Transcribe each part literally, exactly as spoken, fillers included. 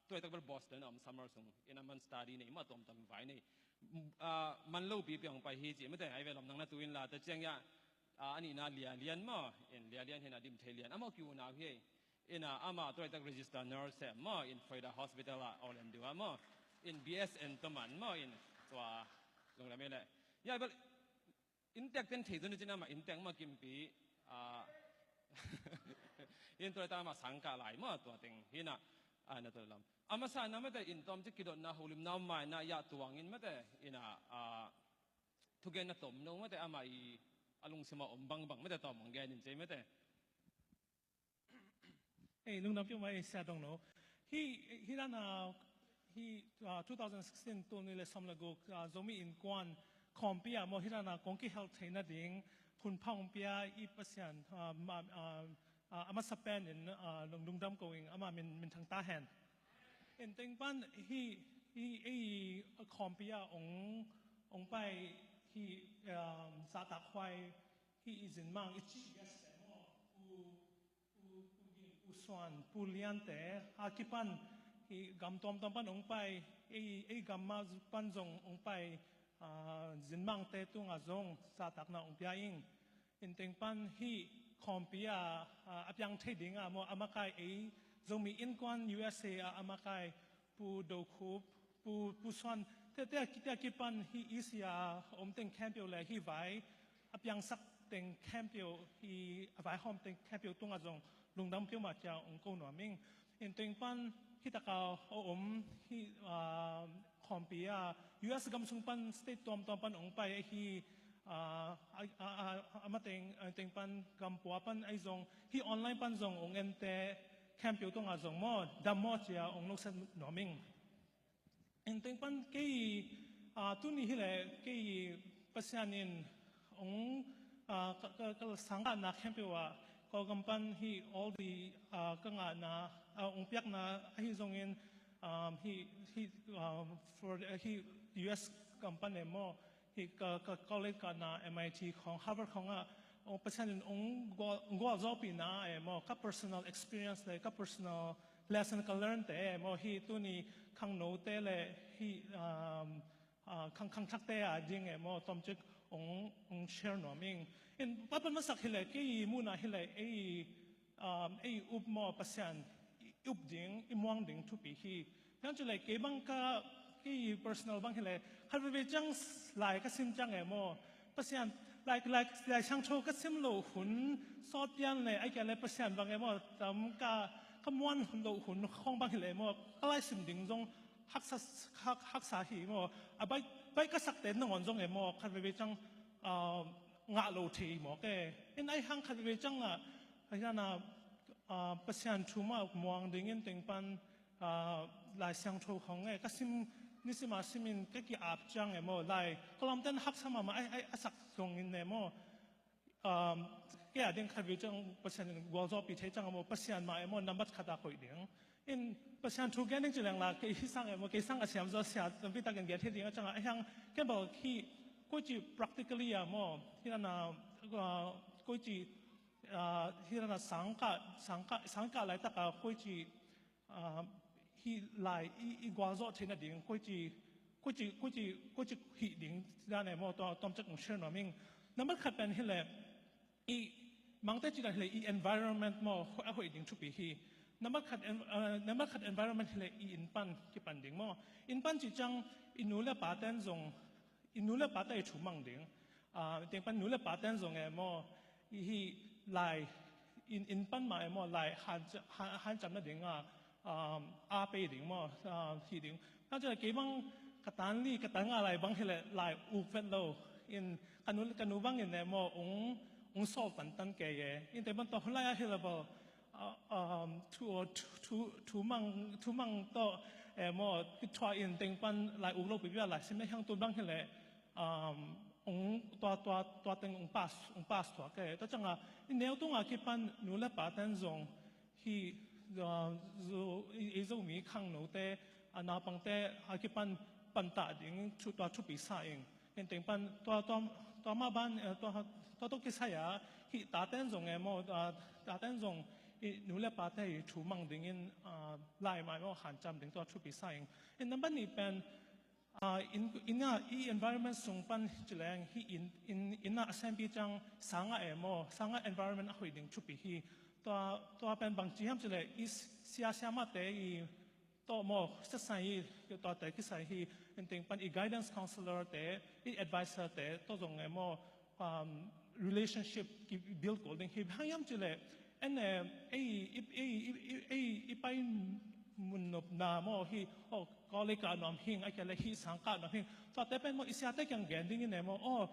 Tua i tak bel Boston a om summer sung in a man study nei mah, tuamtuam vai nei. Ah, man lo pipi hong pai hi ci mate, ai ve lom nang na tu in la ta ciang ia, ah, a nihna Lia Lian maw, in Lia Lian hi na, Dim Thei Lian, amah kiu nau hi. In a ama tua i tak register nurse maw, in Florida Hospital a Orlando a maw, in B S N tua man maw, in tua lungdam hi le. Ia bel, inntek ten thei zon ni cin ama inntek mah kimpi, ah, in tua i tak ama sangkah lai maw, tua teng hi na, ah, na tua lam. A masa na mate in tawm ci kidotna holimna om mai na ia tuang in mate, in a, ah, thugen na tom no mate, ama i a lungsim a om bangbang mate tawm hong gen in ci mate. Ei, lungdam peuhmah ei, Sia Dong No. Hi, hi dan a, hi, ah, two thousand sixteen, tul nih le sawm le guk, ah, Zomi Innkuan khawmpi ah maw, hi dan a kong kihelp theihna ding hun pha hong pia i Pasian, ah, ma-, ah, ah, a masa pen in, ah, lung, lungdam ko ing, ama min, min thang ta hen. In teng pan hi, hi, ei khawmpi ah ong, ong pai hi, ah, zahtak huai hi i zinmang i ci guest te maw, u, u, u Suan, Pu Lian te a kipan hi gam tuamtuam pan ong pai, ei, ei gam mah pan zong ong pai, ah, zinmangte tungah zong zahtakna ong pia ing. In teng pan hi khawmpi ah, ah, a piang thei ding ah maw, a makai ei Zomi Innkuan U S A ah a makai Pu Do Khup, Pu, Pu Suan, te, te, te a kipan hi i sia a om teng khempeuh le hi vai a piangsak teng khempeuh, hi a vaihawm teng khempeuh tungah zong lungdam peuhmah ci-a ong ko nuam ing. In teng pan hi tak a om hi, ah, khawmpi ah U S gam sung pan state tuamtuam pan ong pai ahi, ah, a, a, a, a mateng, a teng pan gam pua pan ahi zong hi online pan zong ong ente khempeuh tungah zong maw, dam maw ci-a ong nusiat nuam ing. In teng pan kei, ah, tuni hi le kei Pasian in ong, ah, ka, ka, ka sangkahna khempeuh ah, Kawlgam pan hi all the, ah, ka ngahna, ah, ong piakna ahi zongin, um, hi, hi, um, for, ah, hi U S gam pan e maw, hi ka, ka college kahna M I T khawng, Harvard khawng ah, ong Pasian in ong gual, gualzawhpihna e maw, ka personal experience le ka personal lesson ka learn te e maw, hi tuni khangnote le hi, um, ah, khang, khangthakte a ding e maw, tawmcik ong, ong share nuam ing. In, pa pan masak hi le, kei i muhna hi le, ei, um, ei up maw, Pasian i up ding, i muang ding thupi hi. Nang cu le, kei bang ka, kei personal bang hi le, khat veve ciang lai ka sim ciang e maw, Pasian, lai, lai, Lai Siangtho ka sim loh hun sawt pian le, ai kia le Pasian bang e maw, tam ka, ka muan loh hun khawng bang hi le maw, ka lai sim ding zong haksa, hak, haksa hi maw. A baih, baih ka sakte nangawn zong e maw, khat veve ciang, ah, ngah lo thei maw ke. In ai hang khat veve ciang ah, ai hang ah, ah, Pasian thu mah muang dingin teng pan, ah, Lai Siangtho khawng e, ka sim, nisim a simin ka ki-ap ciang e maw, lai ka lawmte in haksa mahmah, ai, ai, a sak zongin e maw. Um, kei a ding khat vei ciang Pasian in gualzawhpih thei ciang a maw, Pasian mah e maw, nambat khat a koih ding. In Pasian thu gen ding ci leng la, kei hi sang e maw, kei sang a siam zaw sia, tampi takin gen thei ding a ciang a, a hiang, ken bal khi, koici practically a maw, hi na na, uh, koici, uh, hi na na sangkah, sangkah, sangkah laitak a koici, ah, hih lai i, i gualzawh theih nading koici, koici, koici, koici hih ding dan e maw, tua, tua ciang kong share nuam ing. Nambat khat pen hi leh, i mangte ci dan hi leh, i environment maw, a hoih ding thupi hi. Nambat khat en-, ah, nambat khat environment hi leh, i inn pan kipan ding maw. Inn pan cih ciang, i nu le pa ten zong, i nu le pate i thu mang ding. Ah, teng pan nu le pate zong e maw, i hih lai, inn, inn pan mah e maw, lai han, han, hanciam nading a, um, a pei ding maw, ah, hih ding. Tua ciang kei bang ka tan li, ka tan nga lai bang hi leh lai uk vet lo. In ka nu, ka nu bang in e maw, ung, ung sawl tantan kei e. In teng pan tua hun lai a hi leh bal, ah, um, thu, thu, thu, thu mang, thu mang tawh e maw, kithuah in teng pan lai uk lo pipi a lai sim e hiang tu bang hi leh, um, ung tua, tua, tua teng ung pass, ung pass thuak e. Tua ciang a, i neu tung a kipan nu le pa ten zong, hih, uh, Zo-, i, i Zomi khangnote, a naupangte a kipan pantah ding thu, tua thupi sa ing. In teng pan tua, tua, tua mah ban, eh, tua, tua tawh kisai a, hih taten zong e maw, ah, taten zong i nu le pate i thu mang dingin, ah, laimai maw hanciam ding tua thupi sa ing. In number nih pen, ah, in, in a, i environment sung pan ci leng hih in, in, in a assembly ciang sang a e maw, sang a environment a hoih ding thupi hi. Tua, tua pen bang ci hiam ci leh i sia siamate i tawh maw, sasai hi, tuate kisai hi, in teng pan i guidance counselor te, i advisor te tawh zong e maw, um, relationship ki build kul ding hi. Bang hiam ci leh en e, ei, ei, ei, ei, ei pai mun nopna maw hi, oh, college kah nuam hing, a kia le hi sang kah nuam hing. Tuate pen maw i siate kiang gen ding in e maw, oh,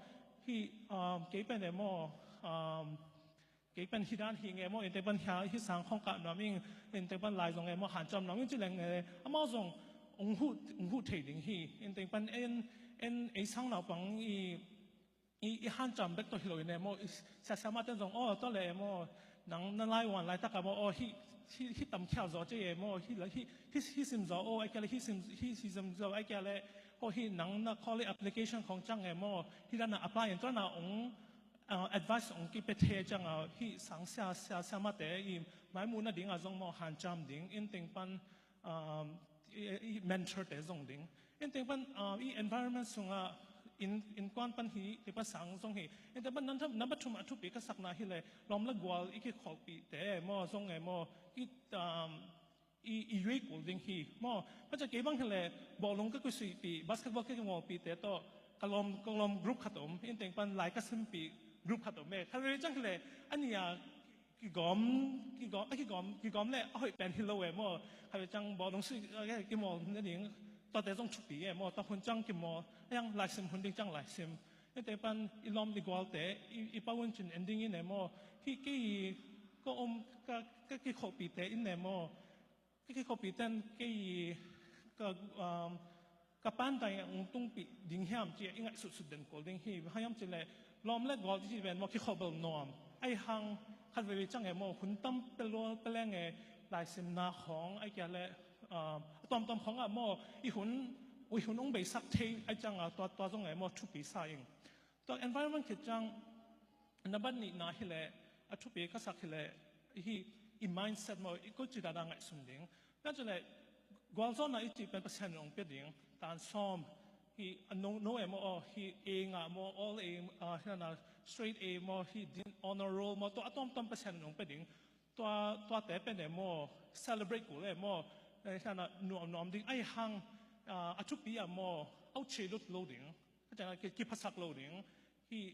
hi, um, kei pen e maw, um, kei pen hi dan hi nge maw, in teng pan hi, hi sang khong kah nuam ing, in teng pan lai zong e maw hanciam nuam ing ci leng e, amau zong ung huh, ung huh thei ding hi. In teng pan en, en ei sang naupang i, i, i hanciam bek tawh hi lo in e maw, i sia siamate zong, oh, tua le e maw, nang na lai wan laitak a maw, oh, hi, hi, hi tam khial zaw ci e maw, hi, hi, hi, hi sim zaw, oh, a kia le hi sim, hi, hi sim zaw, a kia le, oh, hi nang na college application khong ciang e maw, hi dan na apply in tua na ung, uh, advice ong kipia thei ciang a, hi sang sia, sia, siamate i maimu nading a zong maw hanciam ding, in teng pan, um, i, i mentor te zong ding. In teng pan, um, i environment sung a in, innkuan pan hi, teng pan sang zong hi. In teng pan number, number thum a thupi ka sakna hi le, lawm le gual i kikhawkpih te maw, zong e maw, i, um, i, i yui kul ding hi maw. Paca kei bang hi le, bawlung ka kisuihpih, basketball ka kimawlpih te tawh, ka lawm, ka lawm group khat om, in teng pan lai ka simpih group khat om e. Khat vei ciang hi le, a nih a kigawm, kigawm, a kigawm, kigawm le a hoih pen hi lo e maw. Khat vei ciang bawlung suih, eh, kimawl nading, tuate zong thupi e maw, tua hun ciang kimawl, a hiang laisim hun ding ciang laisim. In teng pan i lawm i gualte, i, i pau un cin en ding in e maw. Hi kei, ka om, ka, ka kikhawkpih te in e maw. Ka kikhawkpih ten kei ka, um, ka pantai ung tungpih ding hiam ci a i ngaihsutsut den kul ding hi. Bang hiam ci le lawm le gual ci pen maw kikhawk bel nuam. Ahi hang khat vei ciang e maw hun tam pia lua pia leng e laisimna khawng a kia le, um, a tuamtuam khawng a maw i hun, i hun ung beisak thei a ciang a tua, tua zong e maw thupi sa ing. Tua environment khit ciang, number nihna hi le, a thupi ka sak hi le, hi i mindset maw, i ko ci dada ngaihsun ding. Bang ci le, gualzawhna i cih pen Pasian in ong pia ding, tan sawm, hi a no, no e maw, oh, hi A ngah maw, all A, ah, hi na straight A maw, hi din honor roll maw, tua a tuamtuam Pasian in ong pia ding. Tua, tuate pen e maw, celebrate kul e maw, eh, hi na nuam, nuam ding, ahi hang, ah, a thupi a maw, au che lut lo ding. Ka ciang a ki, kiphasak lo ding. Hi,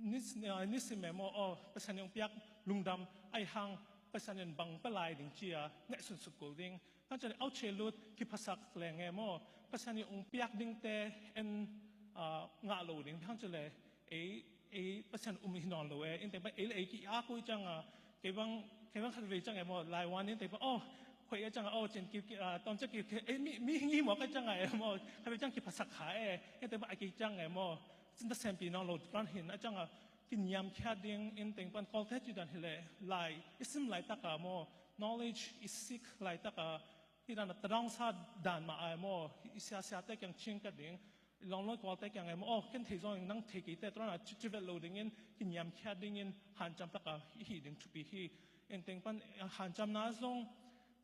nis-, ah, nisim e maw, oh, Pasian in ong piak lungdam, ahi hang, Pasian in bang pia lai ding ci a, ngaihsutsut kul ding. Hang ci le, au che lut, kiphasak leng e maw, Pasian in ong piak dingte, en, ah, ngah lo ding. Hang ci le, ei, ei, Pasian um hi nawn lo e, in teng pan, ei le ei ki a ko i ciang a, kei bang, kei bang khat vei ciang e maw, lai wan in teng pan, oh, hoih a ciang a, oh, cin ki, ki, ah, tawm ciang ki, ki, ei, mi, mi ngi mawk a ciang a e maw, khat vei ciang kiphasak kha e, in teng pan a ki ciang e maw, cin ta sempi nawn lo pan hin a ciang a, kiniamkhiat ding in teng pan Kawlte ci dan hi le, lai, i sim laitak a maw, knowledge i seek laitak a, hi dan a tadawngsa dan mah a e maw, i sia siate kiang cingkat ding, i lawm le gualte kiang e maw, oh, ken thei zong nang thei kei te, tua na ci, ci vet lo ding in, kiniamkhiat ding in, hanciam tak a, i hih ding thupi hi. In teng pan, eh, hanciamna zong,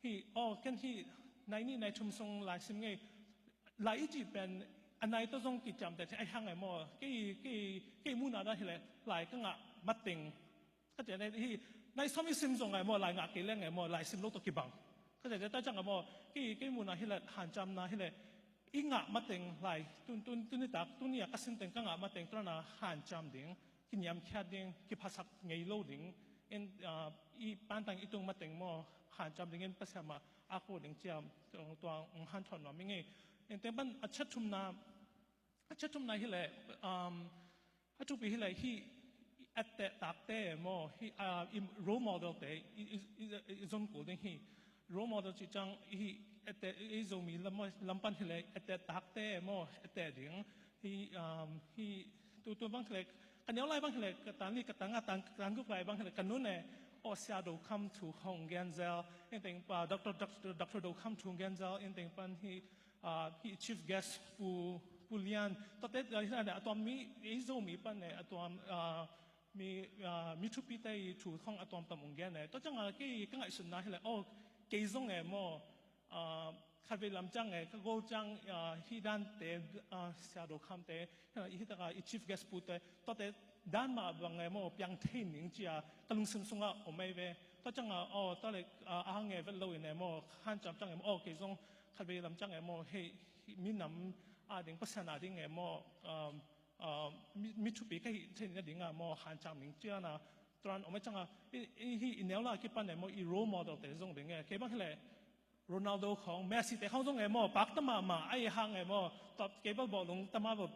hi, oh, ken hi, nai nih nai thum sung lai sim ngei, lai i cih pen, a nai tawh zong kiciamteh thei, ahi hang e maw, kei, kei, kei muhna dan hi le, lai ka ngah mateng, ka ciah ne hi, nai sawm i sim zong e maw, lai ngah kei leng e maw, lai sim lo tawh kibang. Ka ciah ne ta ciang e maw, kei, kei muhna hi le, hanciamna hi le, i ngah mateng lai, tun, tun, tun nitak, tun ni a ka sim teng ka ngah mateng, tua na hanciam ding, kiniamkhiat ding, kiphasak ngei lo ding, in, ah, i pantang i tung mateng maw, hanciam ding in Pasian mah a ko ding ciam, tua, tua, ong hanthawn nuam i ngei. In teng pan a chat thumna, a chat thumna hi le, um, a thupi hi le hi, etteh takte maw, hi, ah, i role model te, i, i, i, i zon kul ding hi. Role model ci ciang, hi, etteh, i Zomi lam, lam pan hi le, etteh takte maw, etteh ding. Hi, um, hi, tu, tu bang hi le, ka neu lai bang hi le, ka tan li, ka tan nga, tan, tan guk lai bang hi le, ka nun e, oh, Sia Do Kham thu hong gen zel, in teng, ah, Doctor, Doctor, Doctor Do Kham thu gen zel, in teng pan hi, ah, hi chief guest Pu, Pu Lian. Tuate, ah, hi na, a tuam mi, ei Zomi pan e, a tuam, ah, mi, ah, mi thupite i thu khong a tuamtuam ong gen e. Tua ciang a kei ka ngaihsutna hi le, oh, Kei zong e maw, ah, khatvei lam ciang e, ka gol ciang, ah, hih dante, ah, Sia Do Kham te, hih taka i chief guest pu te, tuate dan mah bang e maw, piang thei ning cia ka lungsim sungah om ei ve. Tua ciangah, aw, tua le, ah, a hang e vet lo in e maw, hanciam ciang e maw, aw, kei zong khatvei lam ciang e maw, hei, hih minam a ding, Pasian a ding e maw, um, ah, mi, mi thupi ka hih thei ning a dingah maw, hanciam ning cia na, tuan om ei ciangah, i, i, hih i neu la kipan e maw, i role model te zong ding e, kei bang hi le, Ronaldo khong, Messi te khong zong e maw, pakta mahmah, ahi hang e maw, tua kei bel bawlung tama bel,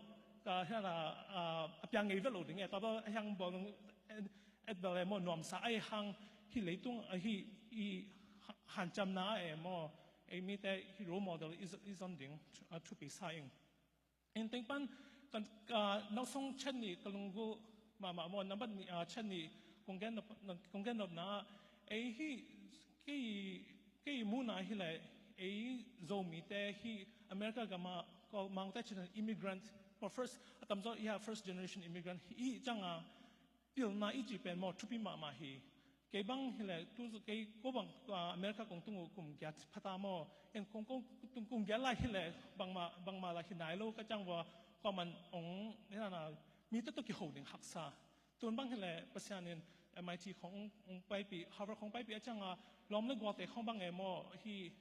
ka hian a, a, a piang ngei vet lo ding e, tua bel ahi hang bawlung et, et bel e maw, nuamsa ahi hang, hih leitung, a, hih, i ha-, hanciamna e maw, ei mite hih role model i z-, i zon ding, a, thupi sa ing. Inteng pan kan, ah, nausong chet nih ka lunggulh mahmah maw, nambat nih, ah, chet nih kong gen nop, kong gen nopna ah, ei hih, kei, kei muna hi le, ei Zomite hih America gamah, ko Mangte chin immigrant, ko first, a tamzaw i ha first generation immigrant, i cianga, pilna i cih pen maw, thupi mahmah hi. Kei bang hi le, tu kei ko bang, ah, America kong tung uh kum giat phata maw, en kong, kong, tung kum giat lai hi le, bangmah, bangmah lai hi nai lo ka ciang vua, ko man ong, ni na na, mite tawh kiho ding haksa. Tun bang hi le, Pasian in M I T khong, ong paipih, Harvard khong paipih a cianga, lawm le gualte khong bang e maw, hi,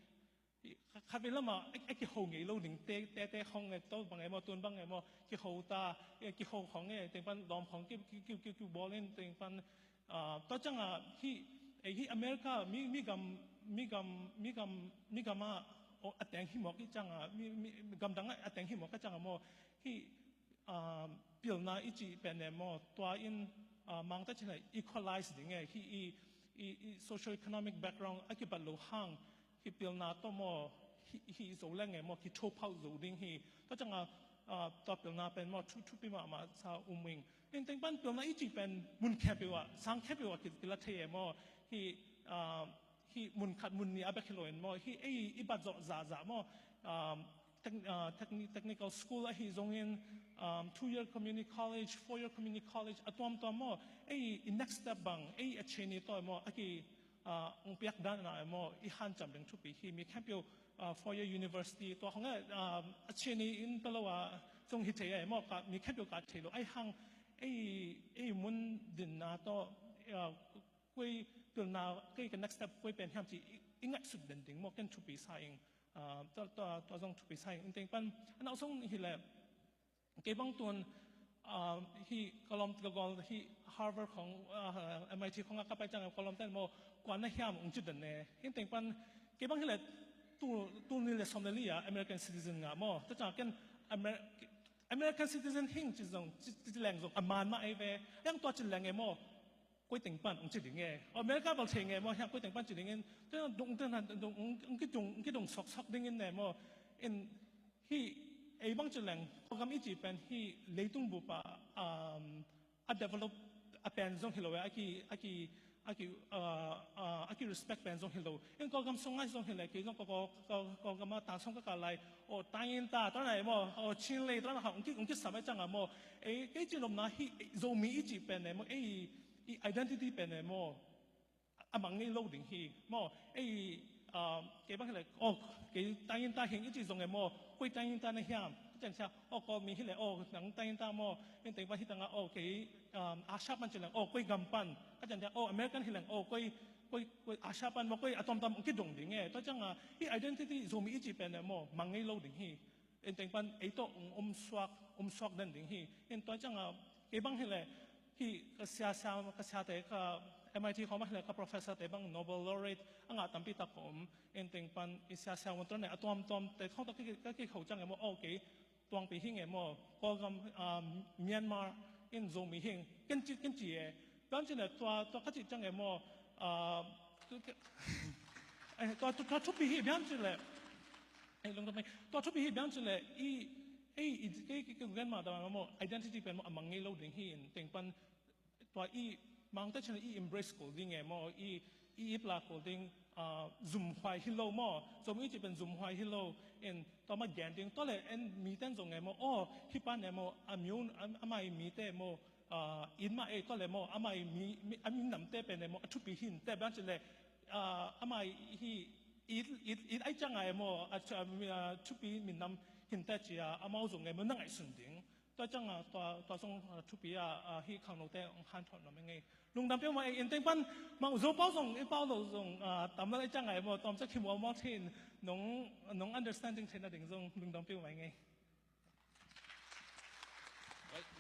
kha-, khatvei lamah, a, a kiho ngei lo ding, te, te, te khong e, to bang e maw, tun bang e maw, kiho ta, e, kiho khong e, teng pan lawm khong ki, ki, ki, ki, ki bawl in, teng pan, ah, tua cianga, hi, e, hi America, mi, mi gam, mi gam, mi gam, mi gam ah, o, a teng hi mawk i cianga, mi, mi, mi gam dang ah, a teng hi mawk a cianga maw, hi, ah, pilna i cih pen e maw, tua in, ah, Mangte chin le equalize ding e, hi i, i, i socio-economic background a kibat lo hang, hi pilna tawh maw, hi, hi zo leng e maw, hi tho phauh zo ding hi. Tua cianga, ah, tua pilna pen maw, thu, thupi mahmah sa um ing. Inteng pan pilna i cih pen mun khempeuh ah, sang khempeuh ah ki, kila thei e maw, hi, ah, hi mun khat mun nih a bek hi lo in maw, hi ei i bat zawh zahzah maw, ah, tech-, ah, techni-, technical school ahi zongin, um, two year community college, four year community college, a tuamtuam maw, ei i next step bang, ei a cheni tawh maw, a ki, ah, ong piak dan na maw, i hanciam ding thupi hi, mi khempeuh, ah, four year university, tua khong e, ah, a cheni in ta lo a, zong hi thei e maw, ka, mi khempeuh ka thei lo, ahi hang, ei, ei mun dinna tawh, ah, koi pilna, kei ka next step koi pen hiam ci, i, i ngaihsut den ding maw, ken thupi sa ing. Ah, tua, tua, tua zong thupi sa ing. Inteng pan, a nau zong hi le, kei bang tun, ah, hi ka lawm ka gol, hi Harvard khong, ah, M I T khong a ka pai ciang ka lawm ten maw, kua na hiam ung ci den ne. Inteng pan, kei bang hi le, tu, tu ni le som le li a, American citizen nga maw. Tua ciang ken Amer-, American citizen hing ci zong, ci, ci leng zong, a man mah ei ve. Yang tua ci leng e maw, koi teng pan ung ci ding e. America bel thei nge maw, hiang koi teng pan ci ding in. Tena dung, tena dung, ung, ung kidung, ung kidung sok sok ding in ne maw. In hi, ei bang ci leng, Kawlgam i ci pen hi leitung bup ah, um, a develop a pen zong hi lo e, a ki, a ki, a ki, uh, uh, a ki respect pen zong hi lo. In Kawlgam sung ngai zong hi le, kei zong Kaw, Kaw, Kaw, Kawlgam a tan song ka ka lai, o, tangin ta, ta nai maw, o, Chin lei, ta na ha, ung ki, ung ki sam e ciang a maw. Ei, kei ci lom na hi, Zomi i ci pen e maw, ei, i identity pen e maw, a mang ngei lo ding hi maw. Ei, ah, kei bang hi le, oh, kei tangin ta hing i ci zong e maw, koi tangin ta na hiam. Ka cian cia, oh, Kawlmi hi le, oh, nang tangin ta maw, in teng pan hi tanga, oh, kei, um, Asia pan ci leng, oh, koi gam pan. Ka cian cia, oh, American hi leng, oh, koi, koi, koi Asia pan maw, koi a tuamtuam ung kidong ding e. Tua ciang a, hi identity Zomi i ci pen e maw, mang ngei lo ding hi. Inteng pan ei tawh ung um suak, um suak den ding hi. In tua ciang a, kei bang hi le, hi ka sia sia, ka siate, ka M I T khong bang hi le, ka professor te bang Nobel laureate a ngah tampi tak om. Inteng pan i sia sia un tua ne a tuamtuam te khong tawh ka ki, ka ki kho ciang e maw, okay, tuangpi hing e maw, Kawlgam, ah, Myanmar in Zomi hing, ken ci, ken ci e. Biang ci le tua, tua ka ci ciang e maw, ah, tu ke, eh, tua, tua, tua thupi hi biang ci le. Ei, lungdam ei. Tua thupi hi biang ci le, i, ei, i, kei, kei, kei gen ma da maw, identity pen maw, a mang ngei lo ding hi inteng pan, tua i, Mangte chin i embrace kul ding e maw, i, i ip la kul ding, ah, zumhuai hi lo maw, zom i ci pen zumhuai hi lo, in, tua ma gen ding, tua le, en, mi ten zong e maw, oh, hi pan e maw, a miu, a, a mai mi te maw, ah, in ma e, tua le maw, a mai mi, mi, a mi nam te pen e maw, a thupi hin, te biang ci le, ah, a mai hi, it, it, it ai cianga emaw, a, a, a, thupi minam hinte cia amau zong emaw na ngaihsun ding. Tua cianga tua, tua zong, a, thupi a, a, hih khangnote hong hanthawn nuam ing ei. Lungdam peuhmah ei, in teng pan mang Zopau zong, i pau lo zong, a, tamlal ai cianga emaw, tawm cia khimualmual thin nong, nong understanding theihna ding zong lungdam peuhmah ing ei.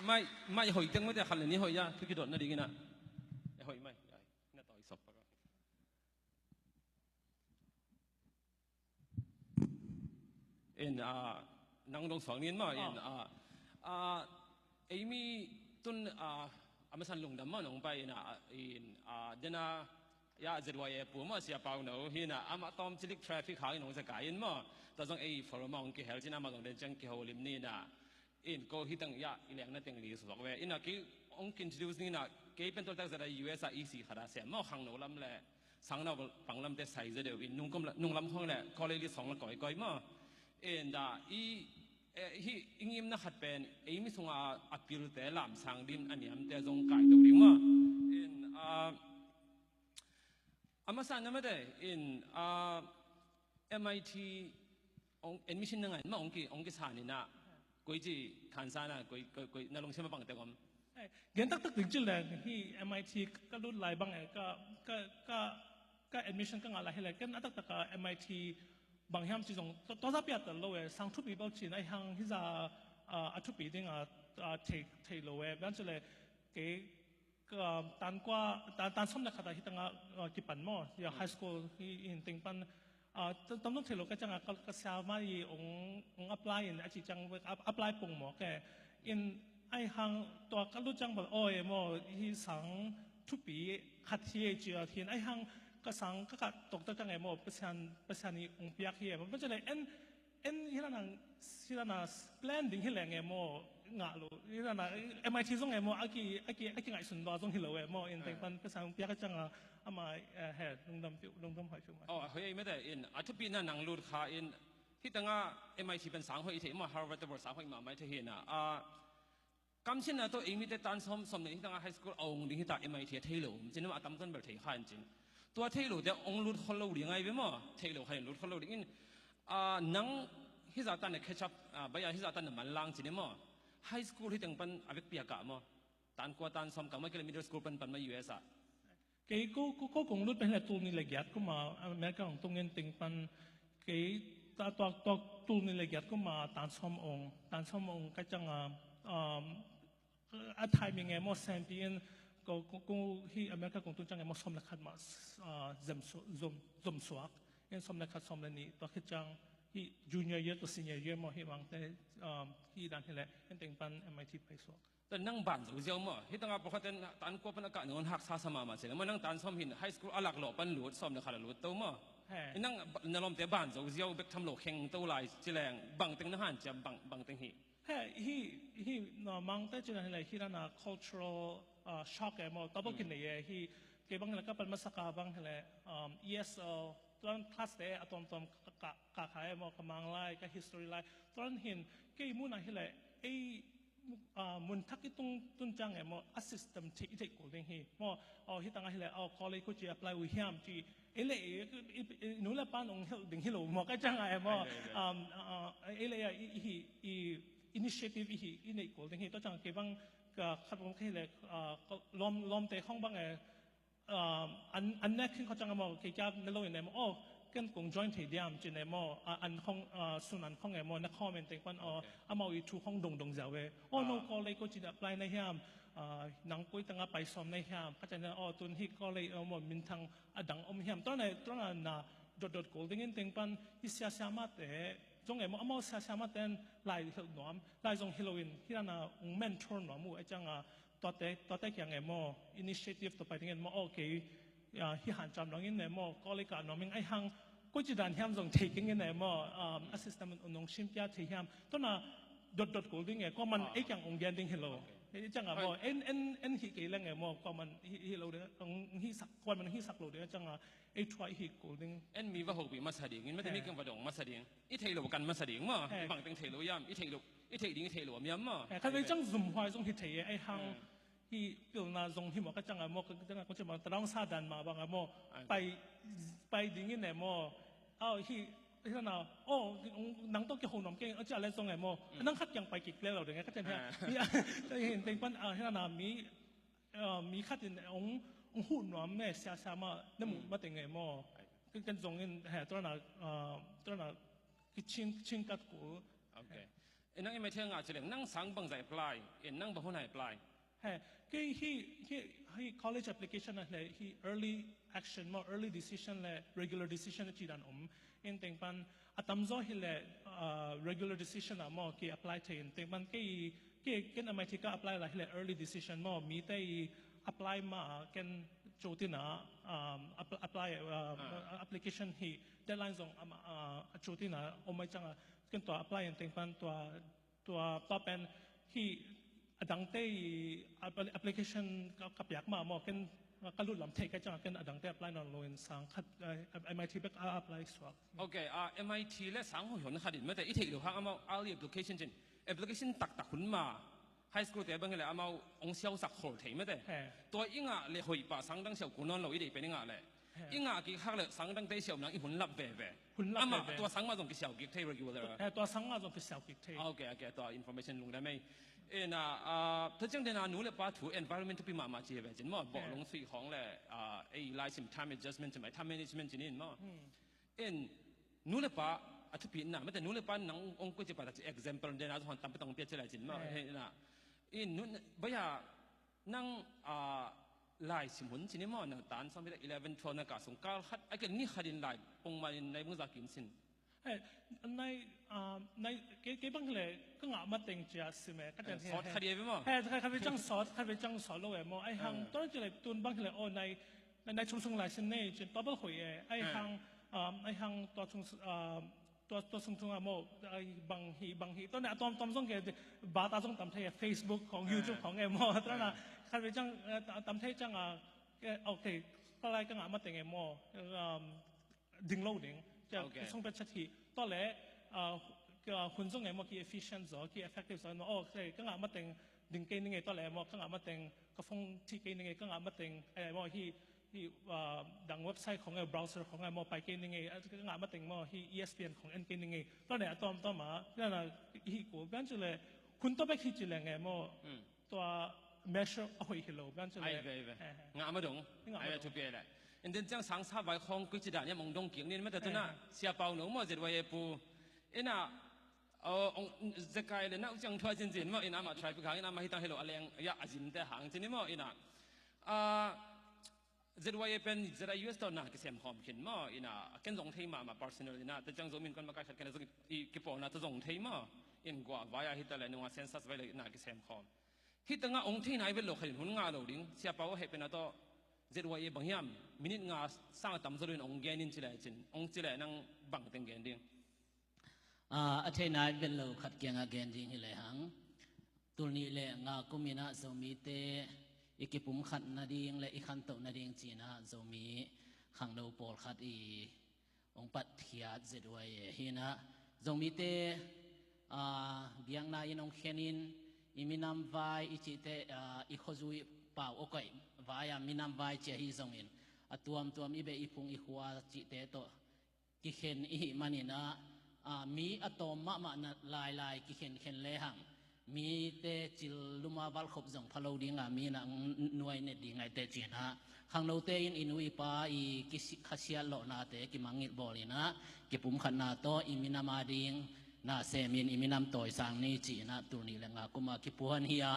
Mai, mai hoih teng mate khat le ni hoih a, thu kidotna dingin a. Hoih mai. Na tawi sop. In, ah, nang dong suang nin maw, in, ah, ah, eimi tun, ah, a masan lungdam maw nong pai in, ah, in, ah, dena, ya, Z Y A pu maw, Sia Pau No, hi na, amah tawm cilik traffic hangin hong zakai in maw, tua zong ei forum a hong kihel cin amah zong den ciang kiholim ni na, in ko hi tang ya, i lengna teng li suak ve. In a ki hong introduce ni na, kei pen toltak zat a U S a E C khat a sem maw, khangno lam le sangnau panglamte sai zaw deuh in nungkom la, nunglam khong le college li sawng la kawikawi maw. In da i, eh, hi i ngimna khat pen eimi sunga a pilte lamsang din a niamte zong kai to ding maw. In, ah, a masa na mate in, ah, M I T ong, admission na ngai ma ong ki, ong ki sa ni na. Koi ci khan sa na, koi, koi, koi na long siam a bang te gom. Gen taktak ding ci leng hi M I T ka lut lai bang e, ka, ka, ka, ka admission ka ngah lai hi leng, ken a taktak a M I T bang hiam ci zong, to, to za piat lo e, sang thupi bau cin ai hang hi za, a, a thupi ding a, a, thei, thei lo e, ban ci le, kei ka, tan kua, tan, tan sawm le khat a hi tanga, uh, kipan maw, ya, high school hi in teng pan, uh, tam, tam nong thei lo ka cianga ka, ka siama i ong, ong apply in a ci ciang, ap-, apply pong maw ke. In ai hang tua ka lut ciang bal, oi, maw, hi sang thupi khat hi e ci a hin, ai hang ka sang ka ka tok ta ciang e maw, Pasian, Pasian i ong piak hi e maw. Pasian le en, en hi lana, hi lana plan ding hi leng e maw, ngah lo. Hi lana, M I T zong e maw, a ki, a ki, a ki ngaihsun lo zong hi lo e maw, in teng pan ka sang piak a cianga, ama, eh, he, lungdam piu, lungdam hai piu mai. Oh, hoi, ei mate in, a thupi na nang lut kha in, hi tanga M I T pen sang hoi thei maw, Harvard te bol sang hoi mahmah thei hi na. Ah, Kamsiatna tawh eimite tan sawm, sawm le nih hi tanga high school a ong ding hi ta, M I T a thei lo, cin a tam ton bel thei kha in cin. Tua thei lo te ong lut khol lo ding ai ve maw, thei lo kha in lut khol lo ding in, ah, nang hi za tan a catch up, ah, bai a hi za tan a manlang cin e maw. High school hi teng pan a vekpi a kah maw. Tan kua tan sawm kah maw, kei le middle school pan pan maw U S a. Kei ko, ko, ko kong lut pen hi le tul nih le giat kuma America hong tung in teng pan kei ta tuak, tuak tul nih le giat kuma tan sawm ong, tan sawm ong ka cianga, um, a timing e maw sempi in ko, ko, ko hi America kong tung ciang e maw sawm le khat ma, uh, zem su-, zom, zom suak. In sawm le khat sawm le nih tua khit ciang hi junior year to senior year maw hi bang te, um, hi dan hi le in teng pan M I T pai suak. Tua nang ban zo ziau maw? Hi tanga pawlkhat ten tan kua pan a kah nungun haksa sa mahmah ci leng maw, nang tan sawm hin high school a lak lawh pan lut, sawm le khat a lut to maw? He. Nang ba-, na lawmte ban zo ziau bek tham lo kheng to lai ci leng, bang teng na hanciam, bang, bang teng hi? He, hi, hi, no, mangte ci leng hi le, hi lana cultural, uh, shock e maw, tua bawk hi nei e, hi, kei bang hi le ka pan masak a bang hi le, um, E S L, tuan class te a tuamtuam ka, ka, ka kha e maw, ka mang lai, ka history lai, tuan hin, kei muna hi le, ei, ah, mun thak i tung tun ciang e maw, a system thei, i theih kul ding hi maw. Aw, hi tanga hi le, aw, college ko ci apply uh hiam ci, ei le, ei, ei, ei, nu le pan ong helh ding hi lo maw, ka cianga e maw. Ai, ai, ai. Um, ah, ah, ei le, i, i, i, initiative i hi, i neih kul ding hi, tua ciang kei bang ka khat bang ka hi le, ah, ka lawm, lawmte khong bang e, um, an, an nek khin kho ciang a maw, kei kia ne lo in e maw, oh, ken kong join thei diam, cin e maw, a, an khong, a, sun an khong e maw, na comment teng pan, oh, okay, amau i thu khong dongdong ziau e. Oh, no, ah, college ko cin apply na hiam, ah, nang koi tanga pai sawm na hiam, ka ciang, oh, tun hi college, oh, maw, minthang a dang om hiam. Tua na, tua na, na, dotdot kul dingin teng pan, hi siasia mate, zong e maw, amau siasia mate, lai hilh nuam, lai zong hi lo in, hi lana, ung mentor nuam uh, e cianga, tuate, tuate kiang e maw, initiative tawh pai ding e maw, okay, ah, hi hanciam dong in e maw, college kah nuam ing ai hang, koici dan hiam zong thei keng in e maw, um, a system un nong simpia thei hiam. Tua na dotdot kul ding e, kuaman ei kiang ong gen ding hi lo. Okay. Ei cianga maw, en, en, en hi kei leng e maw, kuaman hi, hi lo ding, ong hi sak, kuaman hi sak lo ding, cianga ei thu a i hi kul ding. En mi va hopih masa ding, in mate mi kiang va dong masa ding. I theih loh kan masa ding maw. He. I bangteng theih loh hiam, i theih loh, i theih ding i theih loh hiam maw. He, khat vei ciang zumhuai zong hi thei e, ai hang hi pilna zong hi maw, ka cianga maw, ka cianga kong ci maw, tadawng sa dan mah banga maw. Ai. Pai, pai dingin e maw, Aw, hi, hi na, oh, nang tawh kiho nuam keng, a ci a le zong e maw. Nang khat kiang pai kik le lo ding e, ka cian hi. Hi, hi, teng pan, ah, hi na, mi, ah, mi khat in ong, ong huh nuam me, sia, sia ma, na mu ma teng e maw. Ken, ken zong in, he, tua na, ah, tua na, ki chin, chin kat ku. Okay. E nang M I T a ngah ci leng, nang sang bangzah apply, e nang bang hun a apply. He, kei hi, hi, hi college application a le, hi early action maw, early decision le regular decision a ci dan om. In teng pan a tamzaw hi le, ah, regular decision a maw, ki apply thei in teng pan kei, kei, ken M I T ka apply la hi le early decision maw, mi te i apply ma a ken cotina, um, app-, apply, um, application hi deadline zong ama, ah, a cotina om mai cang a, ken tua apply in teng pan tua Tua, tua pen hi a dangte i app-, application ka, ka piak ma maw, ken ka lut lam thei ka ciang ken a dangte apply nawn lo in sang khat, eh, M I T bek a apply suak. Okay, ah, M I T le sang hoih hon khat in mate, i theih lo hang amau early application cin. Application taktak hun ma, high school te bang hi le amau ong siausak khol thei mate. He. Tua i ngah le hoih pah sang dang siau kul nawn lo i deih pen i ngah le. He. I ngah kik hak le sang dangte i siau nang i hun lap veve. Hun lap veve. Tua sang mah zong kisiau kik thei regular. He, tua sang mah zong kisiau kik thei. Ah, okay, okay, tua information lungdam ei. In, ah, ah, tua ciang den a nu le pa thu environment thupi mahmah ci ve cin maw. Bawh lung sui khawng le, ah, ei laisim time adjustment ci mai, time management ci ni in maw. In, nu le pa a thupi na, mate nu le pa nang ong koi ci pa ta ci example den a zong tampi tong pia ci lai cin maw. He. He na. In, nu, baya, Nang, ah, lai sim hun cin i maw, nang tan sawm hi le eleven, twelve na kah sung kal khat, a ken ni khat in lai pongman in nai bangzah kim cin. Eh, nai, ah, nai, kei, kei bang le, ka ngah mateng cia sim e, ka ten hi. Sawt khat i e ve maw? Eh, khat, khat ve cang sawt, khat ve cang sawt lo e maw. Ai hang, tua ci le tun bang le, oh, nai, nai, nai chung sung lai sim nei, cin tua bal hoi e. Ai hang, um, ai hang tua chung, um, Tua, tua sung sung a maw, ai, bang hi, bang hi. Tua na a tuam, tuam zong ke, ba ta zong tam thei a, Facebook khong, YouTube khong e maw. Tua na, khat ve cang, eh, tam thei cang a, eh, okay, tua lai ka ngah mateng e maw. Um, ding lo ding. Cia, okay. Song pet chat hi. Tua le, ah, ka hun zong e maw, ki efficient zaw, ki effective zaw e maw. Oh, okay, ka ngah mateng ding kei ning e tua le maw, ka ngah mateng ka phone thi kei ning e, ka ngah mateng, eh, maw hi, Hi, ah, dang website khong e, browser khong e, maw pai kei ning e, ah, ka ngah mateng maw, hi E S P N khong en kei ning e. Tua ne, a tuam tuam a, na na, hi ko, bian cu le, hun tua bek hi ci leng e maw, tua measure a hoih hi lo, bian cu le. Ai ve, ai ve. He, he. Ngah ma dong. Ngah ma dong. Ai ve, thupi le. In den ciang sang sa vai khong kui ci dan, ya mong dong kik nin, mate tu na, Sia Pau no maw, Z Y A pu. Ina, oh, ong, zekai le na, u ciang thua zin zin maw, ina ma traffic hang, ina ma hitang hi lo, a leng, ya, a zin te hang, ci ni maw, ina. Ah, Z Y A pen Z I U S tawh na kisem khawm khin maw, ina, a ken zong thei mahmah personal ina, te ciang Zomi Innkuan makai khat ken a zong i kipawlna tawh zong thei maw, in gua vai a hita le nunga census vai le na kisem khawm. Hita nga ong thei nai vet lo khat in hun nga lo ding, Sia Pau a heh pen a tawh Z Y A bang hiam, minute nga sang a tam zaw lo in ong gen in ci le cin, ong ci le nang bang teng gen ding. Ah, a thei nai vet lo khat kiangah gen ding hi le hang. Tul nih le nga kum inah Zomite i kipumkhat nading le i khantoh nading cinah Zomi khangno pawlkhat i ong patkhiat Z Y A hinah Zomite, ah, biakna in ong khenin i minam vai i cihte, ah, i khuazui pau a koih vai a minam vai cia hi zongin a tuamtuam i beh i phung i khua cihte tawh kikhen i hih maninah, ah, mi a tawm mahmah na lailai kikhenkhen lehang mite cil luma valkhop zong pha lo dinga mi inah nuai net ding ngaite cinah khangnote in i nu i pa i kisi-, khasiat lawhnate kimangngilh bawlinah kipumkhatna tawh i minam a ding na semin i minam tawisang ni cinah tul nih le nga kuma kipuan hi a,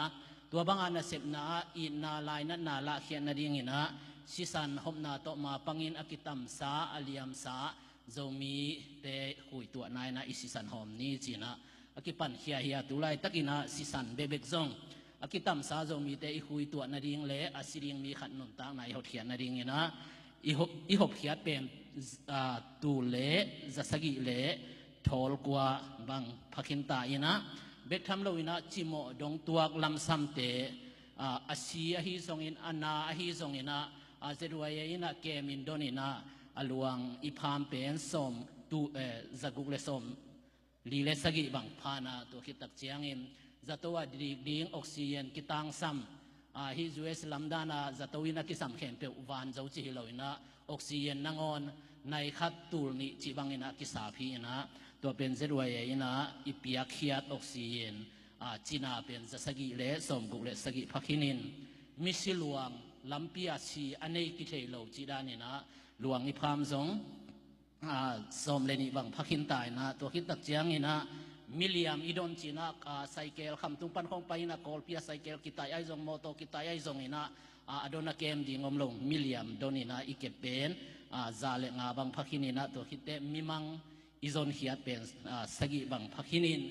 tua banga nasepna ah itna lainatna lahkhiat nadinginah sisan hopna tawh mapangin a kitamsa a liamsa Zomite khuituahna inah i sisan hawm ni cinah a kipankhia hi a, tu laitakinah sisan bekbek zong a kitamsa Zomite i khuituah nading le a si ding mi khat nuntakna i hotkhiat nadinginah i hop, i hopkhiat pen, ah, tul le za sagih le thawl kua bang phakhinta inah bek tham loinah cimawh dongtuak lamsamte, ah, a si ahi zongin a na ahi zonginah, ah, Z Y A inah kemin doninah a luang i pham pen sawm tu, eh, za guk le sawm li le sagih bang phana tua khittak ciangin zato ah dik ding oxygen kitangsam, ah, hi U S lamdana zato in a kisam khempeuh van zo ci hi loinah oxygen nangawn nai khat tul nih cih bangin ah kisap hi in ah, tua pen Z Y A in ah i piakkhiat oxygen, ah, cina pen za sagih le sawmguk le sagih pha khin in, misi luang lampi ah si a nei kithei lo cih dan in ah luang i pham zong, ah, sawm le nih bang pha khin ta in ah, tua khit tak ciangin ah miliam i don cih in ah, ah, saikel khamtung pan khawng pai in ah, Kawlpi ah saikel kitaih ahi zong, mawtaw kitaih ahi zong in ah, ah, a don a kem ding om lo, miliam don in ah i kep pen, ah, za le nga bang pha khin in ah, tua khit teh mimang i zonkhiat pen, ah, sagih bang pha khin in,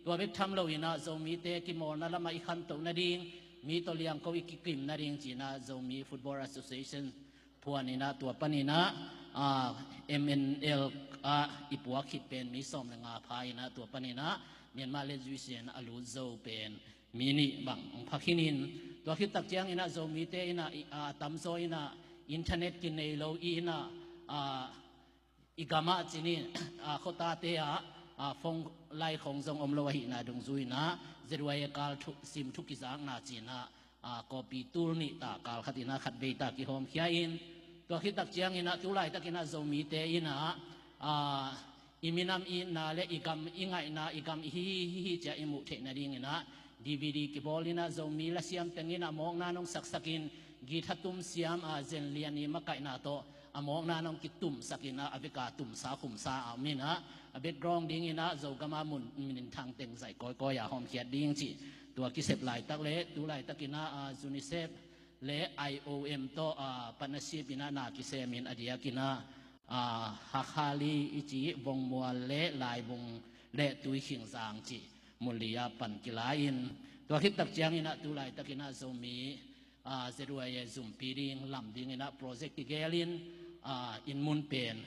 tua bek tham lo in ah Zomite kimawlna lamah i khantoh nading, mi tawh liangko i kikim nading cih in ah Zomi Football Association phuan in ah, tua pan in ah, ah, M N L ah i puak khit pen mi sawm le nga pha in ah, tua pan in ah Myanmar Late Juician a lut zo pen mi nih bang hong pha khin in, tua khit tak ciangin ah Zomite in ah, i, ah, tamzaw in ah internet kinei lo i in ah, ah, i gam ah cih in, ah, khuatate ah, ah, phone line khawng zong om lo ahihna dungzui in ah, Z Y A kal thu, sim thu kizakna cih in ah, ah, copy tul nih ta kal khat in ah khatvei ta kihawmkhia in, tua khit tak ciangin ah tu laitak in ah Zomite in ah, ah, i minam i itna le i gam i ngaihna, i gam i hi hi hi ci-a i muh theih nading in ah D V D kibawl in ah, Zomi lasiam teng in ah mawkna nong saksak in, guitar tum siam, ah, Zen Lian i makaihna tawh a mawkna nong kitumsak in ah, a vek a tumsa khumsa a om in ah, a background ding in ah Zogam a mun minthang teng zaih kawikawi a hawmkhiat ding cih, tua kisep laitak le tu laitak in ah, ah, UNICEF le I O M tawh, ah, partnership in ah na kisem in, a diak in ah, ah, Hakhali i cih Vongmual le Laibung le Tuikhing Zang cih mun li ah pan kila in, tua khit tak ciangin ah tu laitak in ah Zomi, ah, Z Y A zumpi ding lam ding in ah project kigel in, ah, inn mun pen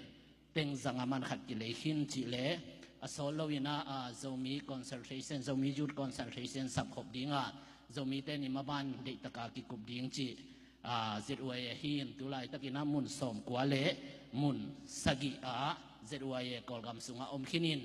teng zanga man khat kilei khin cih le, a sawt lo in ah, ah, Zomi consultation, Zomi Youth Consultation sapkhop ding ah, Zomite in i maban deihtak a kikup ding cih, ah, Z Y A hi in, tu laitak in ah mun sawmkua le mun sagih ah Z Y A Kawlgam sungah om khin in,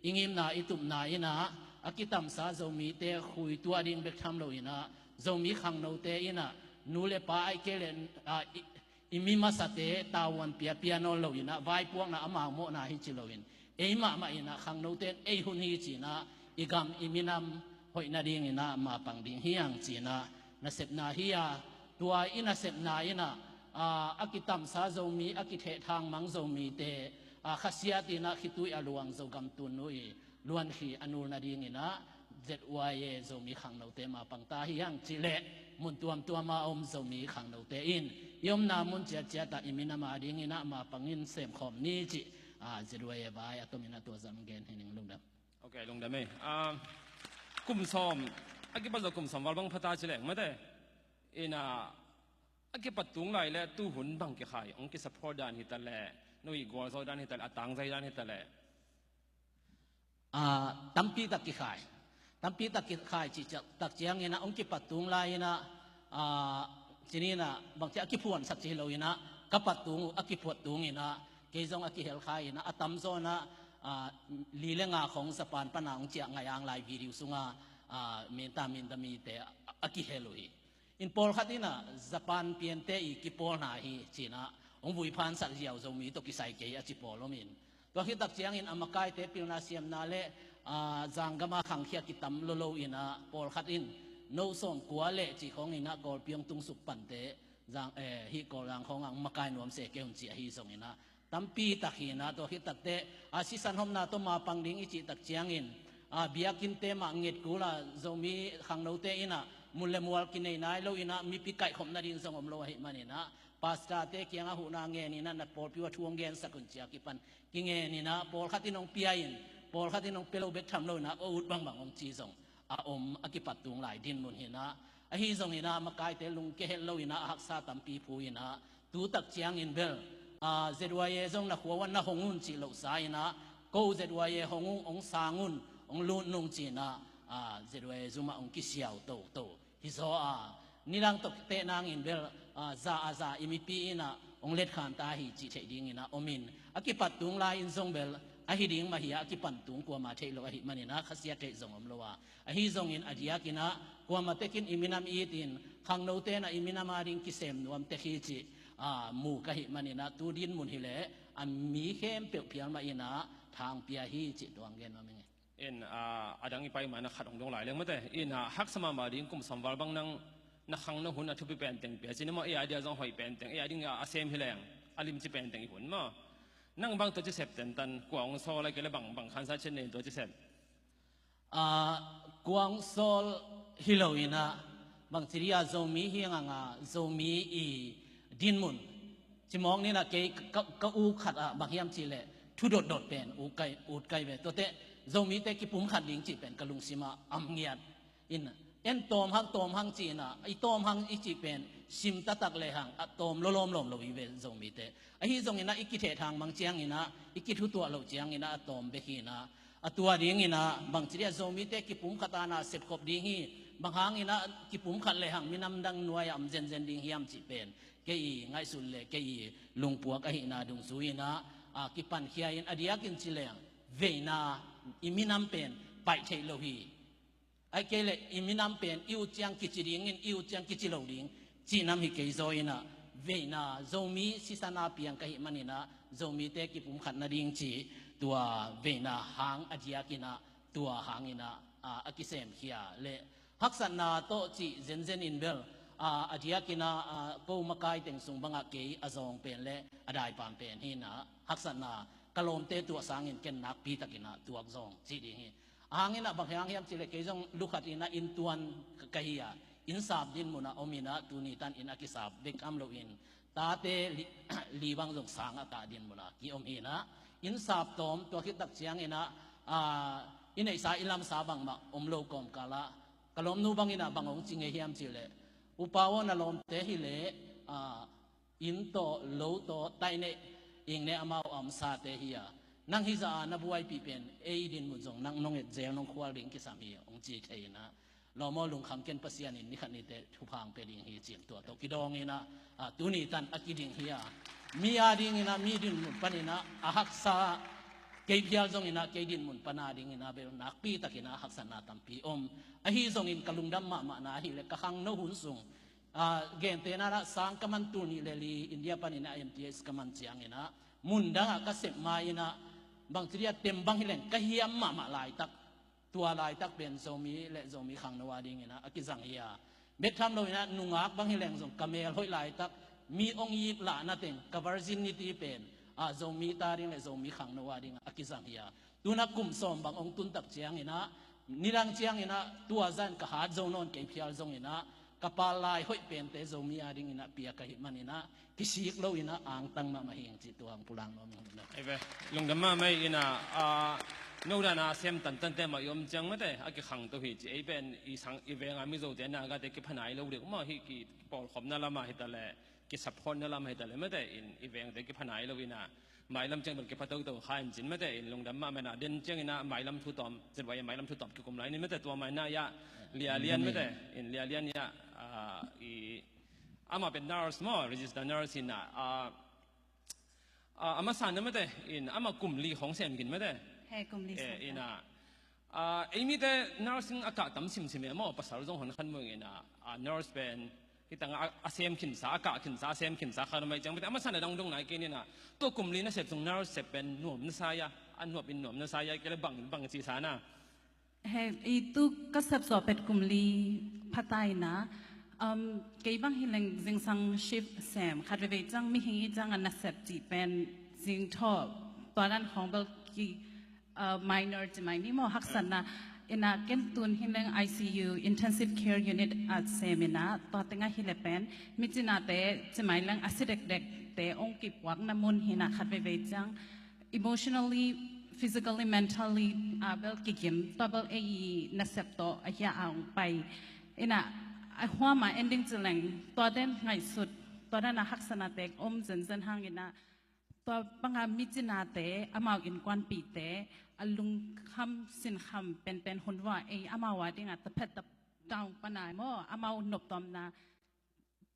i ngimna i tupna in ah a kitamsa Zomite khuituah ding bek tham lo in ah, Zomi khangnote in ah nu le pa ahih kei leh, ah, i, i mi masate tavuan piapia nawn lo in ah, vaipuakna amau mawhna hi ci lo in, ei mahmah in ah khangnote in ei hun hi ci in ah, i gam i minam hoih nading in ah mapang ding hi hang ci in ah nasepna hi a, tua i nasepna in ah, ah, a kitamsa Zomi, a kithehthang mang Zomite, ah, khasiat in ah khitui a luang Zogam tunnu i luankhi a nul nading in ah Z Y A Zomi khangnote mapang ta hi hang cih leh, mun tuamtuam a om Zomi khangnote in i omna mun ciatciat ah i minam a ding in ah mapang in semkhawm ni cih, ah, Z Y A vai a tom in ah tua zah gen hi ning. Lungdam. Ok, lungdam ei. Ah, kum sawm, a kipat zawh kum sawm val bang pha ta ci leng mate. In ah, a kipat tung lai le tuhun bang kikhai, hong kisupport dan hi ta leh, no i gualzo dan hi ta leh, a tangzai dan hi ta leh. Ah, tampi tak kikhai. Tampi tak kikhai cih ciang, tak ciangin ah hong kipat tung lai in ah, ah, ci ni in ah, bangci a kiphuansak ci hi lo in ah, ka pat tung uh, a kiphuat tung in ah, kei zong a kihel kha in ah, a tamzaw in ah, ah, li le nga khawng Japan pan a hong ciah ngai ang lai video sungah, ah, minta minta mite a, a kihel uh hi. In pawlkhat in ah Japan piante i kipawlna hi ci in ah, hong vuiphansak ziau Zomi tawh kisai kei a ci pawl om in. Tua khit tak ciangin a makaite pilna siamna le, ah, zanggam a khangkhia kitam lolo in ah, pawlkhat in no sawmkua le cih khawng in ah Kawlpi hong tungsuk pante, zang, eh, hih Kawlzang khawng ah hong makai nuam se kei un ci ahi zong in ah, tampi tak hi in ah, tua khit tak teh, ah, sisan hopna tawh mapang ding i cih tak ciangin, ah, biakinnte mah nget kul a, Zomi khangnote in ah mun le mual kinei nai lo in ah, mipi kaihkhop nading zong om lo ahih man in ah, pastorte kiangah huhna ngen in ah, na pawlpi uh a thu hong gensak un ci a kipan kingen in ah, pawlkhat in hong pia in, pawlkhat in hong pia lo bek tham lo in ah, a ut bangbang hong ci zong a om, a kipat tung lai dinmun hi in ah, ahi zong in ah, makaite lungkia het lo in ah, a haksa tampi phu in ah, tu tak ciangin bel, ah, Z Y A zong na khua uah na hong un cih lohsa in ah, ko Z Y A hong ung, hong sang un, hong lut nung ci in ah, ah, Z Y A zum ah hong kisiau toto hi zaw a, nidang tawh teh nangin bel, ah, za a za i mipi in ah hong letkhan ta hi cih theih ding in ah om in, a kipat tung lai in zong bel ahi ding mah hi a, a kipan tung kuamah theih lo ahih man in ah, khasiat theih zong om lo a, ahi zongin a diak in ah, kuamah tek in i minam it in, khangnote in ah i minam a ding kisem nuam tek hi cih, ah, mu ka hih man in ah, tu dinmun hi leh, a mi khempeuh phial mah in ah thang pia hi cih tuang gen nuam ing e. In, ah, a dang i pai ma na khat hong dong lai leng mate. In, ah, haksa mahmah ding kum sawm val bang nang na khangno hun a thupi pen teng pia cin maw, ei a dia zong hoih pen teng, ei a ding a sem hi leng a limci pen teng i hun maw. Nang bang tua ci sep tentan kua hong sawl a kei le bang, bang khansa cin nei tua ci sep. Ah, kua hong sawl hi lo in ah, bang ci dia Zomi hi ngang a, Zomi i dinmun cimawk ni in ah kei ka, ka u khat ah bang hiam cih leh thu dotdot pen ut kai, ut kai ve. Tuate Zomite kipum khat ding cih pen ka lungsim ah am ngiat in, en tawm hang, tawm hang ci in ah, i tawm hang i cih pen sim taktak le hang a tawm lawlawm lawm lo hi ve Zomite. Ahi zong in ah i kitheh thang mang ciang in ah, i kithutuah lo ciang in ah a tawm bek hi in ah, a tua ding in ah bang ci dia Zomite kipum khat a na sepkhop ding hi, bang hang in ah kipum khat le hang minam dang nuai ah om zenzen ding hiam cih pen kei i ngaihsut le kei i lungpuak ahihna dungzui in ah, a, kipankhia in a diakin ci leng veina i minam pen paih theih lo hi. Ahih kei leh i minam pen i ut ciang kici ding in, i ut ciang kici lo ding cih nam hi kei zaw in ah, veina Zomi sisan a piang ka hih man in ah Zomite kipum khat nading cih tua veina hang a diak in ah, tua hang in ah, a, a kisemkhia le haksatna tawh cih zenzen in bel, a, a diak in ah, a, ko makai teng sung bang ah kei a zawng pen le a daipam pen hi in ah, haksatna ka lawmte tuah sangin ken nakpi tak in ah tuak zawng cih ding hi. A hang in ah bang hang hiam cih leh kei zong lu khat in ah inntuan ka, ka hi a, innsap dinmun ah om in ah tuni tan inn a kisap bek om lo in tate li, li bang zong sang a kah dinmun ah ki om hi in ah, innsap tawm tua khit tak ciang in ah, a, i neihsa i lamsa bangmah om lo kawmkal ah ka lawmnu bang in ah bang hong ci ngei hiam cih leh, upa aw, na lawmte hi leh, a, inn tawh lo tawh taih neih ing ne, amau a omsate hi a, nang hizah a na buaipih pen ei dinmun zong nang nong et zel, nong khual ding kisam hi hong ci thei in ah, lawm aw, lungkham ken, Pasian in ni khat ni teh thupha hong pia ding hi ci in tua tawh kidawng in ah, a, tuni tan a kiding hi a, mi a ding in ah, mi dinmun pan in ah a haksa, kei phial zong in ah kei dinmun pan a ding in ah bel nakpi tak in ah haksatna tampi om. Ahi zongin ka lungdam mahmahna hi leh ka khangno hun sung, a, gentehna in ah sang ka man, tul nih le li India pan in ah M T S ka man ciang in ah mun dang ah ka sep ma in ah bang ci dia tem bang hi leng ka hiam mahmah laitak, tua laitak pen Zomi le Zomi khangno a ding in ah a kizang hi a, bek tham lo in ah nungak bang hi leng zong ka mel hoih laitak, mi hong it lahna teng, ka virginity pen, a, Zomite a ding le Zomi khangno a ding ah a kizang hi a, tu in ah kum sawm bang hong tun tak ciang in ah, nidang ciang in ah tua zah in ka hat zo nawn kei phial zong in ah, ka pal lai hoih pente Zomi a ding in ah pia ka hih man in ah kisik lo in ah angtang mahmah hi ing cih tua hong pulak nuam ing. Ei ve, lungdam mahmah in ah, a, no dan a sem tantante mah i om ciang mate a kikhangto hi ci. Ei pen i sang, i veng a Mizote, Nagate kipha nai lo deuh maw, hih kipawlkhopna lam ah hi ta leh, kisapkhopna lam ah hi ta leh mate in i vengte kipha nai lo in ah, mailam ciang bel kipha toto kha in cin mate in lungdam mahmah in ah, den ciang in ah mailam thu tawm, Z Y A mailam thu tawm kikum lai ni mate, tua mah in ah, ya, Lia Lian mate in, Lia Lian, ya, a, i, amah pen nurse maw, register nurse hi in ah, a, a, a masa na mate in amah kum li khawng sem khin mate. He, kum li. Eh, sem in ah, a, ei mite nursing a kah tam simsim e maw, pasal zong hong khan mawk in ah, a, nurse pen hi tang a, a sem khinsa, a kah khinsa, a sem khinsa kha na mai ciang mate, a masa na dang dong nai kei ni in ah, tua kum li na sep sung nurse sep pen nuam na sa hia, a nuam in nuam na sa hia, kei le bang, bang ci sa na. He, i tu ka sep zawh pet kum li pha ta in ah, um, kei bang hi leng zingsang shift sem, khat veivei ciang mihing i ciang a nasep cih pen zingthaw, tua dan khawng bel ki, uh, minor ci mai ni maw, haksatna in ah, ken tun hi leng I C U, Intensive Care Unit ah sem in ah, tua teng ah hi leh pen micinate ci mai leng a si dekdekte hong kipuakna mun hi in ah, khat veivei ciang emotionally, physically, mentally, a, bel kikim, tua bel ei nasep tawh a hia a hong pai in ah, a huam a en ding ci leng tua den ngaihsut, tua den a haksatnate om zenzen hang in ah, tua bang a micinate, amau innkuanpihte a lungkham sinkham penpen hun vua ei amau a ding a taphet tap down pan a maw, amau noptuamna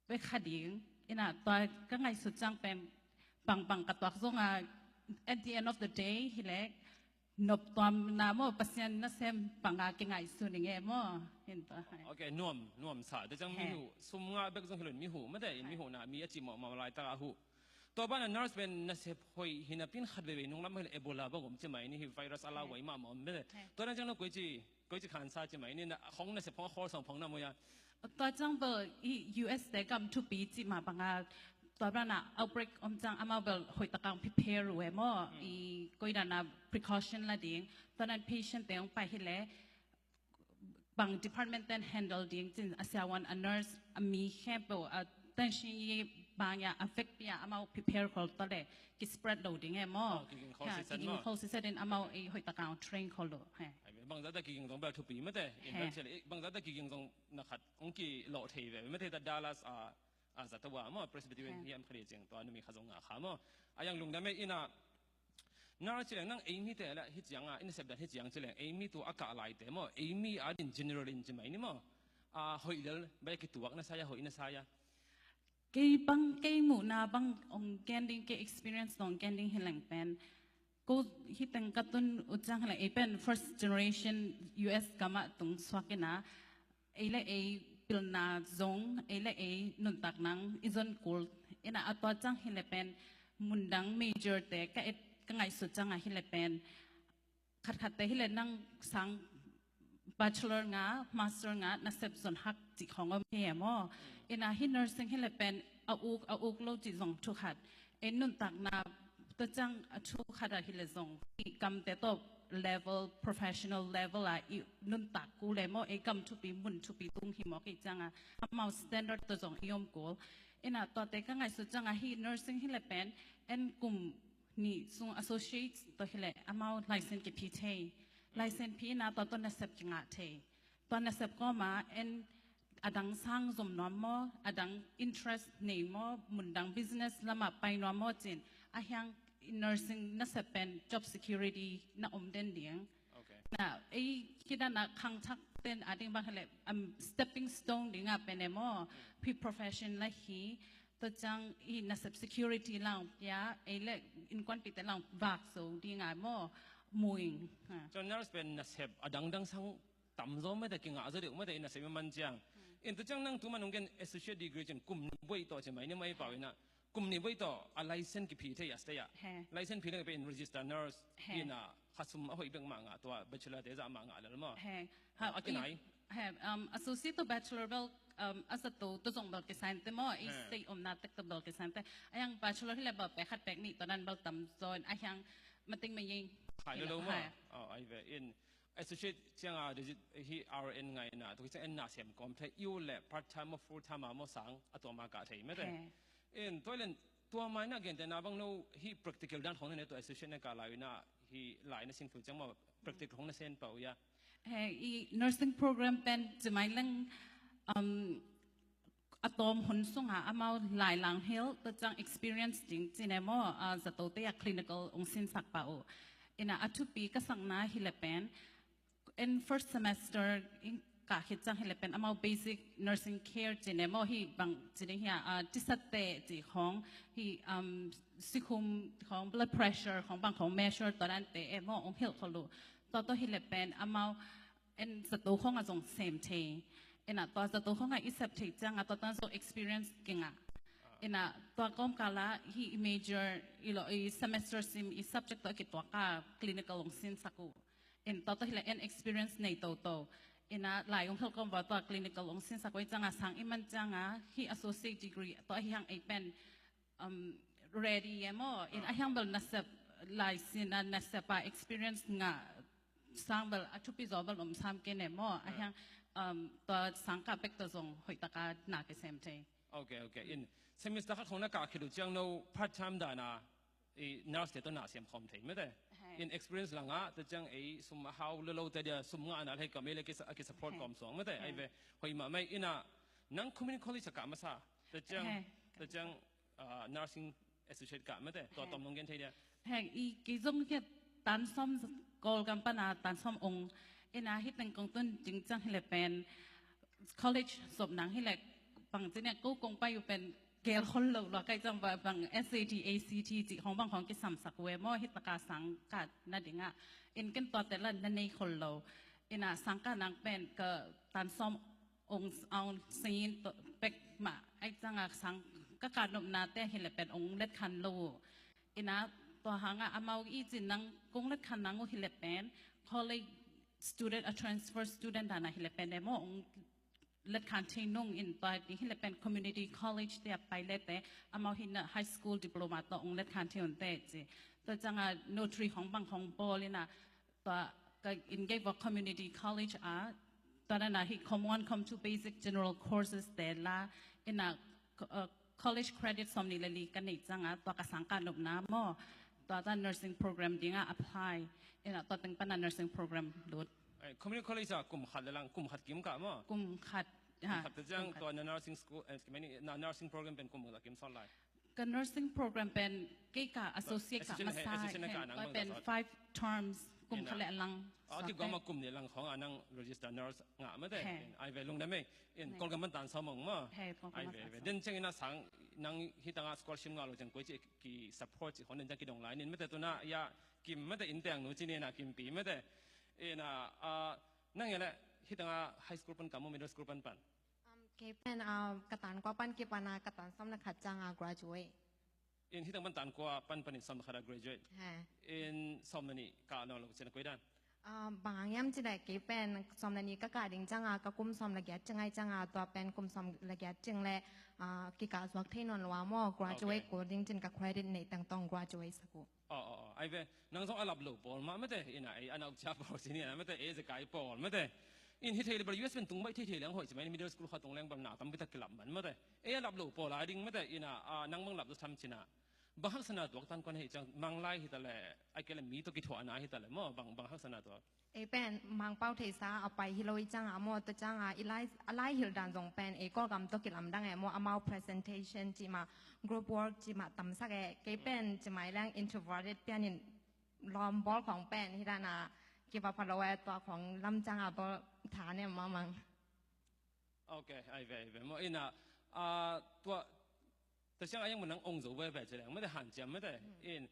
pia kha ding in ah, tua ka ngaihsut ciang pen bangbang ka tuak zong a, at the end of the day hi leh noptuamna maw, Pasian nasem bang a kingaihsun ing e maw, hi in tua. Ok, nuam, nuamsa. Tua ciang mi huh, sum ngah bek zong hi lo in mi huh mate in, mi huhna, mi a cih mawhmawh laitak a huh Tua banah nurse pen nasep hoih hi napi-in khat veivei nunglam hoih le Ebola bang om ci mai ni, hi virus a lau hoih mahmah om bete. Tua dan ciang no koici, koici khansa ci mai ni, na khong nasep khong a khawl sawng phong na muya. Tua ciang bel i U S te gam thupi ci mah banga tua banah outbreak om ciang amau bel hoih takang prepare uh e maw, i koi dana precaution la ding, tua nan patient te hong pai hi le bang department ten handle ding cin a siavuan a nurse a mi khempeuh a tension i bang ya a vekpi a amau prepare khol tawh le ki spread lo ding e maw. Kiging khol sisan maw. Kiging khol sisan in amau i hoih takang train khol lo. Bangzah ta kiging zong bel thupi mate. Bangzah ta kiging zong na khat hong kilawh thei ve mate ta Dallas a a zato a maw Presbyterian hi am khali ciang tua numi kha zong nga kha maw. A yang lungdam e ina. Nurse ci leng nang ei mite la hi ciang a i nasep dan hi ciang ci leng ei mi tu a kah laite maw ei mi a din general in ci mai ni maw. A hoih lel bai kituak na saya hoih na saya. Kei bang kei muhna bang ong gen ding kei experience ong gen ding hi leng pen ko hi teng ka tun uh ciang hi leng ei pen first generation U S gamah tung suak ina ei le ei pilna zong ei le ei nuntak nang i zon kul ina a tua ciang hi le pen mundang major te ka et ka ngaihsut ciang a hi le pen khatkhat te hi le nang sang bachelor nga master nga nasep zon hak cih khong om hi e maw. Ina hi nursing hi le pen a uk a uk lo cih zong thu khat ei nuntakna ta ciang a thu khat a hi le zong i kamte tawh level professional level a i nuntak ku le maw ei kam thupi mun thupi tung hi maw kei ciang a amau standard ta zong i om kul. Ina tuate ka ngaihsut ciang a hi nursing hi le pen en kum nih sung associates tawh hi le amau license kiphi thei. License phi ina tua tawh nasep kingah thei. Tua nasep kawma en adang sang zom nuam maw adang interest nei maw mundang business lama pai nuam maw cin a hiang nursing nasep pen job security na om den ding. Na ei kidana khangthak ten ading bang hi le stepping stone dinga pen e maw phi profession la hi. Tua ciang i nasep security lang pia ei le innkuanpite lang vak zo dinga maw muing. Ciang nurse pen nasep a dangdang sang tamzaw mete kingah zaw deuh mete i nasep i man ciang. In tua ciang nang tuma nung gen associate degree cin kum nih buai tawh ci mai ni mai pau ina kum nih buai tawh a license kiphi thei a state ah. License phi leng pen register nurse ina khasum a hoih bek mah ngah tua bachelor te zah mah ngah lel maw. A kinai. Associate to bachelor bel a zato to zong bel kisain te maw i state omna tek to bel kisain te a hiang bachelor hi le bel pek khat pek nih to nan bel tam zaw in a hiang mating ma yei. Khai lo lo maw. Ai ve in associate ciang a hi R N ngai na to ciang en na sem kom thei i u le part time maw full time a maw sang a tua ma ka thei mete. In toilen tua mai na gen te na bang no hi practical dan khong ne to associate na ka lai na hi lai na sin fu ciang maw practical khong na sen pau ya. He i nursing program pen ci mai leng a tawm hun sunga amau lai lang hil ta ciang experience ding cine maw a zato te a clinical ong sinsak pah uh. Ina a thupi ka sakna hi le pen en first semester in ka khit ciang hi le pen amau basic nursing care cine maw hi bang ci ding hi a tisat te ci khong hi sikhum khong blood pressure khong bang khong measure tua dan te e maw ong hilh khol uh. Tua tua hi le pen amau en zato khong a zong sem thei. Ina tua zato khong a i sep thei ciang a tua tan zo experience kinga. Ina tua kawm kala hi i major i lo i semester sim i subject tua kituak a clinical ong sinsak uh. In tua tua hi le en experience nei toto. Ina lai ong hilh kawm va tua clinical ong sinsak uh i ciang a sang i man ciang a hi associate degree tua hi hang ei pen ready e maw in a hiang bel nasep lai sin a nasep a experience nga sang bel a thupi zaw bel om sam ke ne maw a hiang tua sang ka pek to zong hoih taka na ke sem thei. Ok ok in semester khat khong na ka khit uh ciang no part time dana i nurse te to na siam khom thei mete. In experience langa ta ciang ei sum a hau lo lo te dia sum nga na le ka me le ki support kom song mete ai ve hoih ma mai ina nang community college ka masa ta ciang ta ciang nursing associate ka mete to tom nong gen thei dia. Heng i ki zong ke tan som kol gam pana tan som ong ina hi teng kong tun jing ciang hi le pen college sop nang hi le pang ci ne ko kong pai u pen kel hol lo lo kai ciang ba bang S A T A C T ci hong bang hong ki sam sak we mo hi taka sang ka na dinga in ken to te la na nei hol lo ina sang ka nang pen ka tan som ong aung sin to pek ma ai ciang a sang ka kah nopnate hi le pen ong let khan lo uh. Ina tua hanga amau i cin nang kong let khan nang uh hi le pen college student a transfer student dana hi le pen demo ong let khan thei nung in tua ding hi le pen community college te a pai le te amau hi na high school diploma to ong let khan thei un te ci. Tua canga notary hong bang hong bol ina tua ka in gei vo community college a tua na na hi com one com two basic general courses te la ina uh, college credit som ni le li ka nei canga tua ka sang ka nopna mo tua ta nursing program dinga apply ina tua teng pana nursing program lut. Eh, community college a kum khat le lang kum khat kim ka mo. Kum khat. Kum khat te jang tua na nursing school eh, na nursing program pen kum khat kim son lai. Ka nursing program pen kei ka associate ka associate masa associate ka hen nang tua pen five terms kum khat le lang. Ah, ki goma kum ni lang khong anang register nurse nga mate. Ai ve lung na me in kol ka man tan sa mong ma. Ai ve ve den cheng ina sang nang hitanga scholarship nga lo cheng koi chi ki support chi hon den chang ki dong lai nin mate tuna ya kim mate in teng nu chi ni na kim pi mate. Ina a nang ya le hitanga high school pan kamu middle school pan pan. Um, kei pen uh, ka tan kua pan kipana ka tan som na khat changa graduate. In hitang pan tan kua pan pan in som na khat a graduate. He. In som na ni ka no lo chen koi dan. Uh, bang ang yam chile kei pen som na ni ka ka ding changa ka kum som la giat chingai changa tua pen kum som la giat ching le uh, ki ka zuak thei non lo mo graduate ko ding chin ka credit nei tang tong graduate saku. Aw aw aw ai ve nang zong a lap lo pawl mah mate ina ei a nauk cia pawl si ni a mate ei zekai pawl mate. In hi thei le bal U S pen tung baih thei thei leng hoih ci mai middle school kha tung leng bal na tampi tak kilap man mate ei a lap lo pawl a ding mate ina a nang bang lap zo tham cina. Bang hak sana tuak tan kuan hei cang mang lai hi ta le ai ke le mi to kithuah na hi ta le maw bang bang hak sana tuak. Ei pen Mangpau theisa a pai hi lo i changa maw tua changa i lai a lai hil dan zong pen ei Kawlgam tawh kilamdang e maw amau presentation cima group work cima tamsak e kei pen cimai leng introverted pianin lawm bawl khawng pen hi dana kiva pha lo e tua khawng lam changa bawl tha ne mamang. Ok, ai ve ai ve maw ina tua Tua siang a yang manang ong zo veve che leng mate han chiam mate in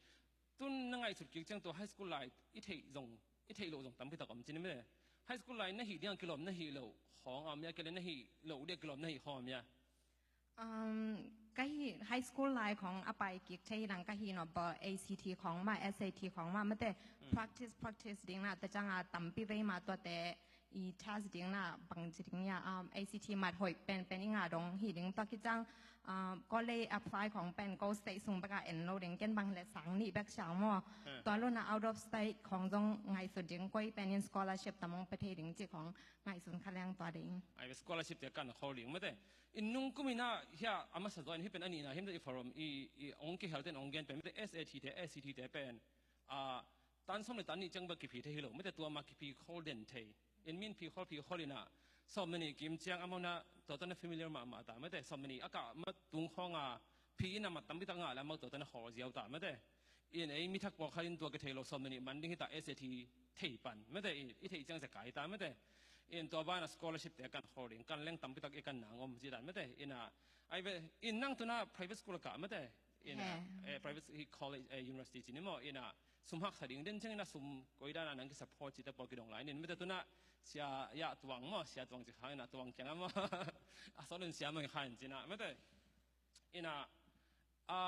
tun na ngaihsut kik chiang tua high school lai i theih zong i theih lo zong tampi tak om chin mate. High school lai na hi diang kilom na hi lo khawng a mia kele na hi lo dia kilom na hi khawng a mia. Um, ka hi high school lai khawng a pai kik thei lang ka hi no ba A C T khawng ma S A T khawng ma mate practice practice ding na ta changa tampi vei ma tua te i test ding na bang ci ding ya um, A C T mat hoih pen pen i nga dong hi ding tua ki chang um, ko le apply khong pen ko state sung baka en lo ding ken bang le sang ni bek siang mo tua lo na out of state khong zong ngai su ding koi pen in scholarship tamong pe thei ding ci khong ngai sun kha leng tua ding. Ai scholarship te kan khol ding mate in nung kumina hia ama sa zon hi pen ani na him te i forum i ong ki hel ten ong gen pen mate S A T te S C T te pen a tan som le tan ni chang ba kiphi thei hi lo mate tua ma kiphi khol den thei. In min phi khol phi khol ina som na ni kim chiang amau na to to na familiar ma ma ta mate som na ni aka ma tung khong a phi ina ma tam bi ta nga la ma to to na khol ziau ta mate. In ei mi thak pawl kha in tua ka thei lo som na ni man ding hi ta S A T thei pan mate i thei chiang sa kai ta mate. In tua ba na scholarship te kan khol ding kan leng tam bi tak i kan nang om ji dan mate ina ai ve in nang tu na private school ka mate ina private college university chini mo ina sum hak sa ding den chang ina sum koi dan a nang ki support chi ta pawl ki dong lai nin mate tu na sia ya tuang mo sia tuang chi khang ina tuang kiang mo a solun sia mo khan china mate ina a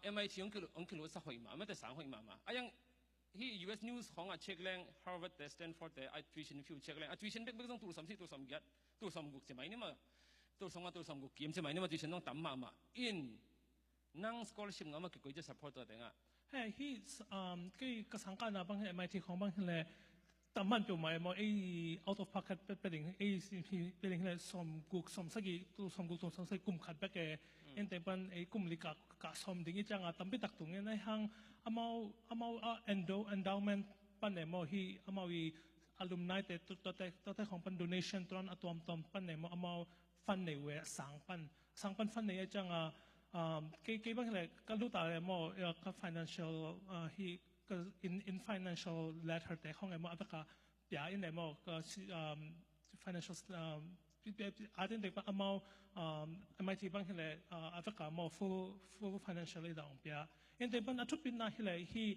M I T ong kilu ong kilu sa hoi ma mate sang hoi ma ma ayang hi U S news hong a check leng Harvard te Stanford te a tuition fee check leng a tuition bek bek zong tu som si tu som giat tu som guk chi mai ni ma tu som a tu som guk kim chi mai ni ma tuition dong tam ma ma in Nang scholarship ngam a kikoi cia support tua tengah. He hi um, kei ka sangkahna bang hi M I T khong bang hi le tamman peuh mai maw ei out of pocket pet pet ding ei hi pet ding hi le som guk som sagi tu som guk tu som sagi kum khat bek e. En teng pan ei kum li ka ka som ding i cianga tampi tak tung en ai hang amau amau a endo endowment pan e maw hi amau i alumni te tu te tu te khong pan donation tuan a tuam tuam pan e maw amau fan nei ve sang pan sang pan fan nei a cianga um, kei kei bang le ka lu ta le mo uh, ka financial uh, hi ka in in financial letter te khong e mo a ka pia in e mo ka um, financial um, a tin te pa amau um, M I T bang hi le uh, a ka mo full full financial aid ong pia in te pan a thupi na hi le hi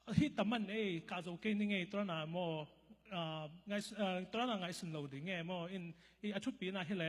Hi taman ei ka zo kei ni ngei tuana maw ngai tuana ngai sun lo ding e maw in i a thupi na hi le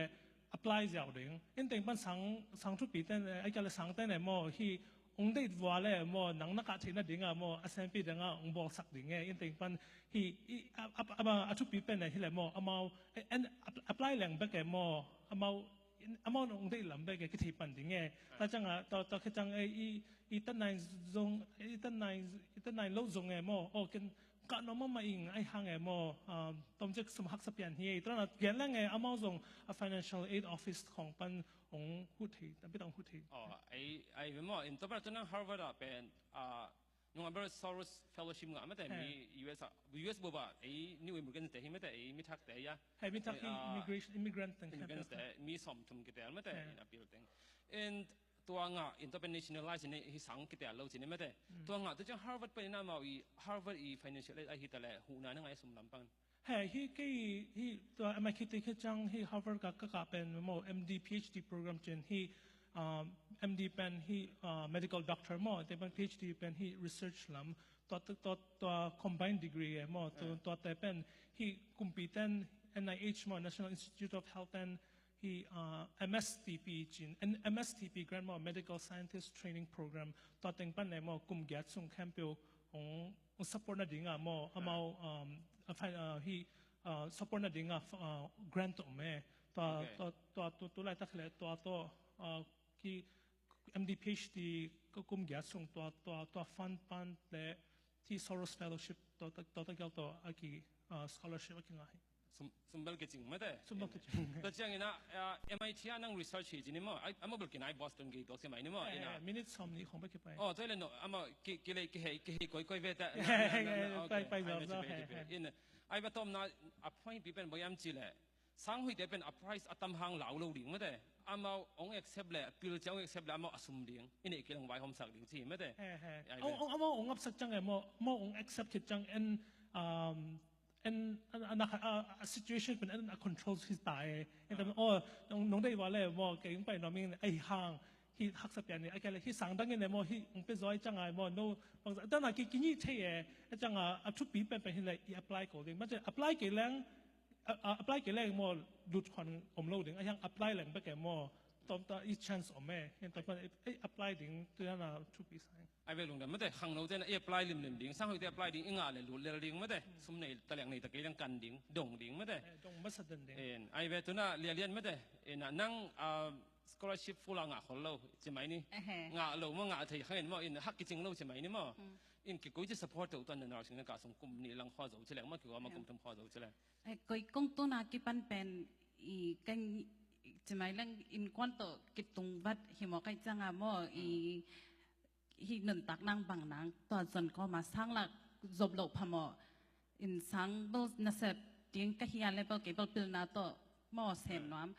apply ziau ding. Innteeng pan sang, sang thupi ten, eh, a kia le sang ten e maw, hi ong date vua le maw, nang na kah theihna ding a maw, a senpi ding a ong bawlsak ding e. Innteeng pan hi, i, a, a, a, a thupi pen e hi le maw, amau, eh, en, ap-, apply leng bek e maw, amau, in, amau ong date lam bek e kithei pan ding e. Ta ciang a, ta, ta khe ciang e, i, i tan nai zong, i tan nai, i tan nai lo zong e maw, o ken, ka nuam mahmah ing, ahi hang e maw, um, tom cek sum haksa pian hi, tua na gen leng e, amau zong a financial aid office khong pan ong huh thei, a bit ong huh thei. Oh, ai, ai ve maw, in tua pan tu nang Harvard ah pen, ah, nung a ber Soros Fellowship ngah mate, mi U S ah, U S bup ah, ei new immigrant te hi mate, ei mi thak te ya. Hei mi thak hi, ah, immigration, immigrant teng immigrants te, mi sawm thum kitel mate, in a building. And tua ngah in tua pen nationalize in hi sang kitel lo cin mate. Tua ngah tu ciang Harvard pen in amau i Harvard i financial aid ahi ta le huhna na ngai sum lam pan. He, hi kei hi tua M I T khe ciang hi Harvard ka, ka kah pen maw M D P H D program cin hi, um, M D pen hi, uh, medical doctor maw, te pen P H D pen hi research lam, tua, tua, tua combined degree e maw, tua, tua te pen hi kumpi ten N I H maw, National Institute of Health ten hi, uh, M S T P cin, M S T P grant maw, Medical Scientist Training Program, tua teng pan e maw, kum giat sung khempeuh ong, ong support na ding a maw, amau, um, a fai, uh, hi, uh, support na ding a, uh, grant om e. Tua, tua, tua, tu, tu laitak le, tua, tua, uh, ki M D P H D ka kum giat sung tua, tua, tua fund pan le, hi Soros Fellowship tua, tua, tua, tua gel tua a ki, uh, scholarship a ki ngah hi. Sum, sum bel kicing mate. Sum bel kicing. Tua ciang ina, ah, M I T ah nang research hi cin maw. Ai, amau bel kinai Boston ki tok si mai ni maw. Eh, ina minute sawm ni khong bek kipai. Oh, tua le no, amau ki, ki le, ki hei, ki hei koi, koi ve ta. Pai, pai zau zau. In, ai ba tom na a point pi pen boyam ci le. Sang hui te pen a price a tam hang lau lo ding mate. Amau ong accept le, pil ciang ong accept le, amau a sum ding. Ina ki lang vai hom sak ding ci mate. He, he. Ai ong, ong, amau ong ngapsak ciang e maw, amau ong accept khit ciang en, um, en, a, a, a, a situation pen en a control hi ta e. En tam, oh, nong, nong dei wa le maw, kei ong pai nuam ing ahi hang, hi haksa pian ni, a kia le, hi sang dang in e maw, hi ong pe zoi ciang ai maw, no, bang, dana ki, ki ni thei e, a ciang a, a thupi pen pen hi le, i apply ko ding. Mate, apply kei leng, a, a, apply kei leng maw, lut khuan om lo ding, ahi hang apply leng bek e maw, tom ta i chance om e, en tom pan, e, apply ding, tu na thupi sa. Ai ve lungdam mate, khangno te na i apply limlim ding, sang hui te apply ding, i ngah le lut lel ding mate, sum nei, ta leng nei ta kei leng kan ding, dong ding mate. Eh, dong masa den ding. En, ai ve tu na lialian mate, en, nang, ah, scholarship full a ngah khol lo, ci mai ni. Ehe. Ngah lo maw, ngah thei khang in maw, in hak kicing lo ci mai ni maw. In kikoi ci support to tuan na nursing na ka sung kum ni lang kho zo ci leng maw, kikoi ma kum thum kho zo ci leng. Eh, koi kong tu na kipan pen i kan ci mai leng in kuan to kitung vat hi maw kai ciang a maw i hi nuntak nang bang nang tua zon ko ma sang lak zop lo pha maw. In sang bel nasep ding ka hi a le bel kei bel pilna to maw sem nuam.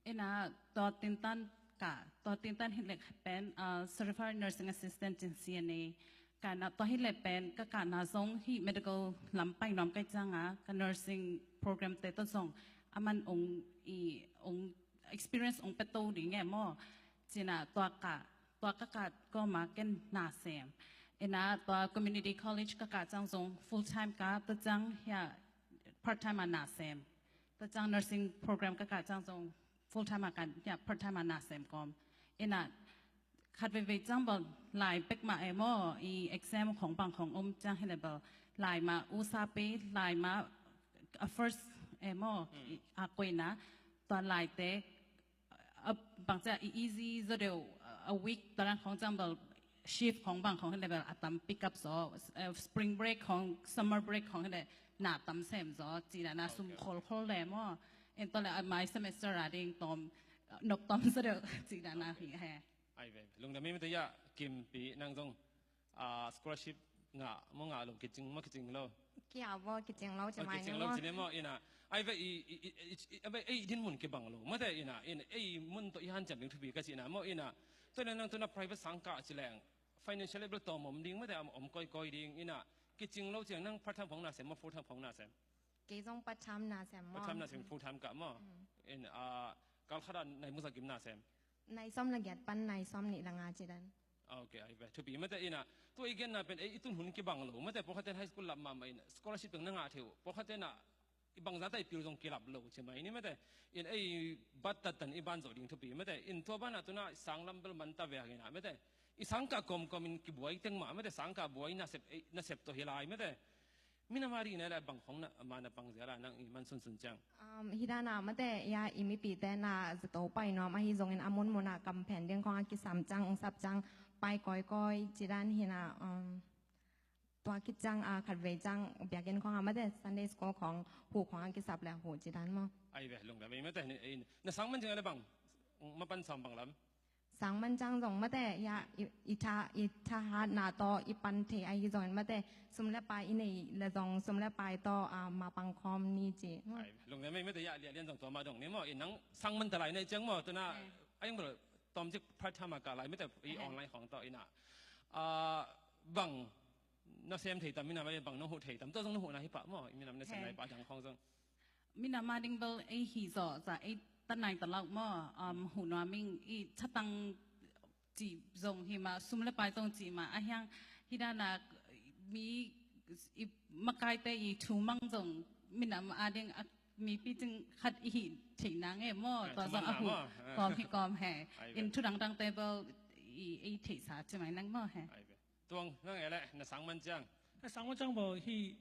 Ina tua tintan ka, tua tintan hi lek pen, ah, certified nursing assistant in C N A. Ka na tua hi le pen ka, ka na zong hi medical lam pai nuam kai ciang a, ka nursing program te to zong aman ong i, ong experience ong pe to ding e maw. Cina tua ka, tua ka ka ko ma ken na sem. Ina tua community college ka ka ciang zong full time ka, tua ciang hia part time a na sem. Tua ciang nursing program ka ka ciang zong full time a kan, hia part time a na sem kom. Ina khat veivei ciang bel lai pek ma e maw, i exam khong bang khong om ciang hi le bel lai ma u sa pe, lai ma a first e maw, i, a koina, tua lai te, a, bang cia i easy zaw deuh, a week talang khong ciang bel shift khong bang khong hi le bel a tam pick up zaw, eh, spring break khong, summer break khong hi le na tam sem zaw, cina na sum khol khol le maw. En tua le a mai semester a ding tom, nop tom zaw deuh, cina na hi he. Ai ve, lungdam mi mate ya, Kimpi nang zong, ah, scholarship ngah maw ngah lo, kicing maw kicing lo. Kia maw kicing lo, ci mai ni maw. Kicing lo, ci ni maw, ina. Ai ve, i, i, i, i, ai ve, ei din mun kibang lo mate, ina, ina, ei mun to i hanciam ding thupi ka ci ina maw, ina. Tua ina nang tu na private sang ka ci leng, financial level to mom ding mate, am om koi koi ding, ina. Kicing lo ciang nang part time phong na sem maw, full time phong na sem. Kei zong part time na sem maw. Part time na sem, full time ka maw. In, ah, kal khat a nai musa kim na sem. Nai sawm la giat pan nai sawm nih la nga ci dan. Ok, ai ve. Thupi mate ina. Tu i gen na pen, ei, i tun hun kibang lo. Mate pawlkhat ten high school lap mahmah ina. Scholarship teng na ngah theu. Pawlkhat ten a i bangzah ta i pil zong kilap lo ci mai ni mate. In ei bat tattan i ban zawh ding thupi mate. In tua banah tuna i sanglam bel man ta ve hangin ah mate. I sangkah kawmkawm in kibuai teng mah mate. Sangkah buai nasep, eh, nasep tawh hi lai mate. Minam a ding na le bang khong na ma na pang zia la nang i man sunsun ciang. Um, hi dana mate ya i mipite na zato pai nuam ahi zongin a munmun a kamphen ding khong a kisam ciang ung sap ciang pai kawikawi ci dan hi na, um, tua khit ciang a khatvei ciang biakinn khong a mate Sunday school khong hu khong a kisap le hu ci dan maw. Ai ve lungdam ei mate ni, ei, na sang man ciang le bang ma pan sam bang lam. Sang man ciang zong mate ya i, i tha, i thahatna tawh i pan thei ahi zongin mate sum le pai i nei le zong sum le pai tawh, ah, ma pang khawm ni ci. Ai, lungdam ei mate ya lian lian zong tua ma dong ni maw. In nang sang man ta lai nei ciang maw tuna. Eh. Ai ang bel tom cik part time a ka lai mate i, eh, online khong tawh ina. Ah, bang na sem thei tam minam ai bang na hu thei tam tua zong na hu na hi pah maw. I minam na sem, eh, lai pah dang khong zong. Minam a ding bel ei hi zaw za ei tanai talau maw, um, hu nuam ing i thatang ci zong hi mah, sum le pai zong ci mah, a hiang hi dana mi i makaite i thu mang zong minam a ding a mipi cing khat i hi thei nang e maw, ah, tua zong a hu kawm hi kawm he. Ai ve. In thu dangdang te bel i, i theihsa ci mai nang maw he. Ai ve. Tuang nang e le na sang man ciang. Na sang man ciang bo hi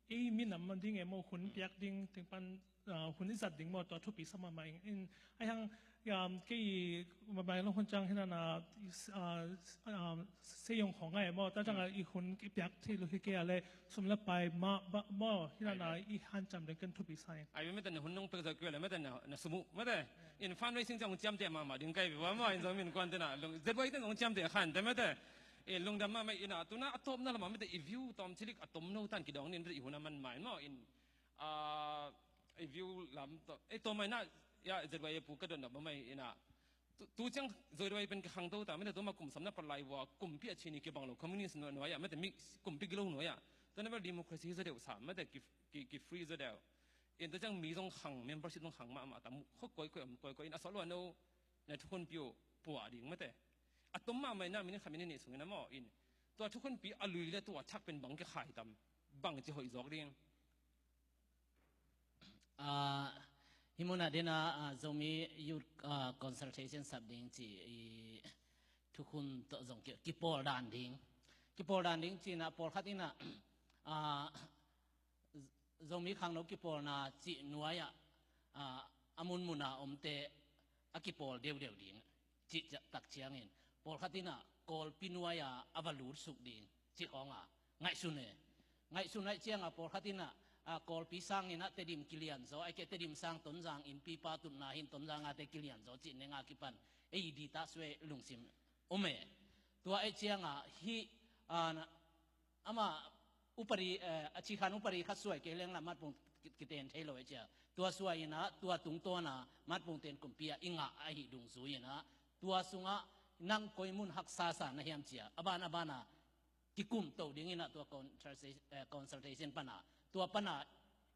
ei minam man ding e maw hun piak ding ting pan, ah, hun i zat ding maw tua thupi sa mahmah ing. In ai hang, um, kei mabai long hun ciang hi na na, ah, ah, sei yong khong ngai maw ta ciang a i hun i piak thei lo hi kei a le sum le pai ma ba maw hi na na i hanciam ding ken thupi sa ing. Ai mete na hun nong pek zat kei le mete na, na sumu mete. In fundraising ciang ciam te mahmah ding kai bi wa maw in zong min kuan te na lung zet wai te zong ciam te khan te mete. E lungdam mahmah ina tuna a tawpna lamah mete i view tawm cilik a tom no tan kidawng nin i hun a man mai maw in, ah, i view lam tawh ei tawm mai na ya zet wai e pu ka dotna mahmah ina. Tu, tu ciang zet wai pen ka khangto ta mete tuma kum samna palai vua kumpi a cini kibang lo communist nuai nuai a mete mi kumpi gilo nuai a. Tuna bel democracy hi zaw deuh sa mete ki, ki, ki free zaw deuh. In tu ciang mi zong khang membership zong khang mahmah ta mu kho koi koi om koi koi in a sawh lua no na thukhunpi uh puah ding mate. A tom mahmah ina minit khat minit nih sungin a maw in tua thukhunpi a lui le tua thak pen bang kikhai tam bang ci hoih zawk ding. Ah, hi munah dena, ah, Zomi Youth, ah, Consultation sap ding ci i thukhun tawh zong ki, kipawl dan ding. Kipawl dan ding cina pawlkhat ina, ah, Zomi khangno kipawlna cih nuai-ah, ah, a munmuna omte a kipawl deuhdeuh ding cih tak ciangin pawlkhat inah Kawlpi nuai-a a va lutsuk ding cih khawnga ngaihsun e. Ngaihsun aih cianga pawlkhat inah, ah, Kawlpi sanginah Tedim kilianzaw aih keh Tedim sang Tonzang innpipa tutna hin Tonzangate kilianzaw cih nenga kipan ei dita suai lungsim om e. Tua aih cianga hih, ah, amah upadi, eh, a cikhan upadi khat suai kei lengla matpung ki-, kiten thei lo e cia. Tua suai inah tua tungtawna matpung ten kumpi ah i ngah ahi dungzui inah tua sungah nang koi mun haksa sa na hiam cia a ban a bana kikum to ding inah tua consulta-, eh, consultation pana tua pana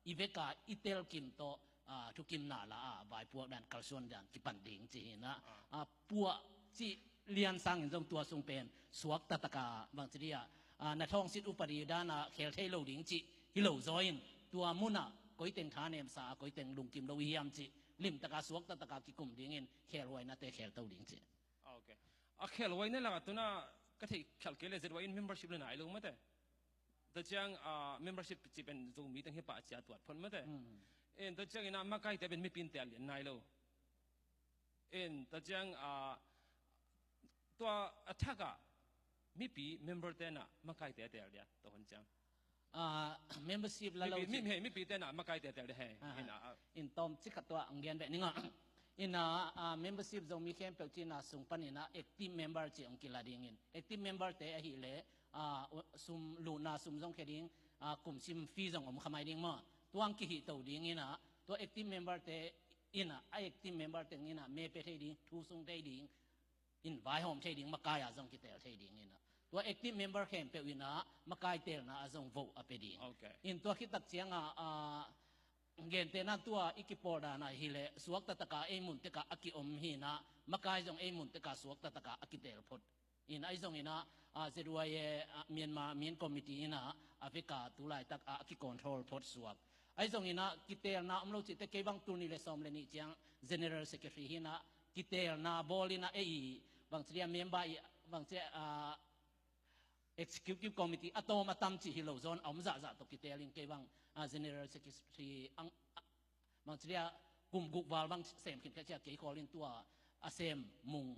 i veka i telkim tawh, ah, thukimna la a vaipuak dan kalsuan dan kipan ding ci hinah, ah, puah cih lian sangin zong tua sung pen suak tataka bangci dia, ah, na thawngsit upadi dana khel thei lo ding cih hi lo zaw in tua munah koiteng thanemsa a koiteng lungkim lo i hiam cih limtaka suak tataka kikum dingin khelhuainate khel to ding cih. Ah, ok. A khelhuaina laka tuna ka theih khelh kei le Z Y in membership le nai lo mate. Tua ciang, ah, membership cih pen Zomi teng hi pah cia tuat phot mate. Mm. In tua ciang ina makaite pen mipi in tel lian nai lo. In tua ciang, ah, tua a thakah mipi member tenah makaite tel dia tua hun ciang. Ah, membership la lo mipi, mi, hei, mipi tenah makaite tel dia hei. Ah, ina, ah. In tawm cikhat tua ang gen beh ninga. Ina, ah, membership Zomi khempeuh cina sung pan ina active member ci ong kila dingin. Active member te ahih leh, ah, sum luna sum zong khe ding, ah, kum sim fee zong om khamai ding maw. Tuang kihih to ding ina, tua active member te ina, a active member teng ina, me pe thei ding, thu sung thei ding, in vaihawm thei ding, makai a zong kitel thei ding ina. Tua active member khempeuh ina, makai telna a zong voh a pe ding. Ok. In tua khitak cianga, ah, gentehna tua i kipawl dana hileh, suak tataka ei mun teka a kiom hina, makai zong ei mun teka suak tataka a kitel phot. In ahi zongina, ah, Z Y A, ah, Myanmar Min Committee ina, a veka tulaitak a kicontrol phot suak. Ahi zongin ah kiteelna om lo cihte kei bang tul nih le sawm le nih ciang General Secretary hi-in ah kiteelna bawl in ah ei bangci dia member i bangci dia, ah, Executive Committee a tawm a tam cih hi lo zaw-in a om zahzah tawh kiteel in kei bang, ah, General Secretary ang, ah, bangci dia kum guk val bang sem khin khia cia kei khawl in tua a sem mung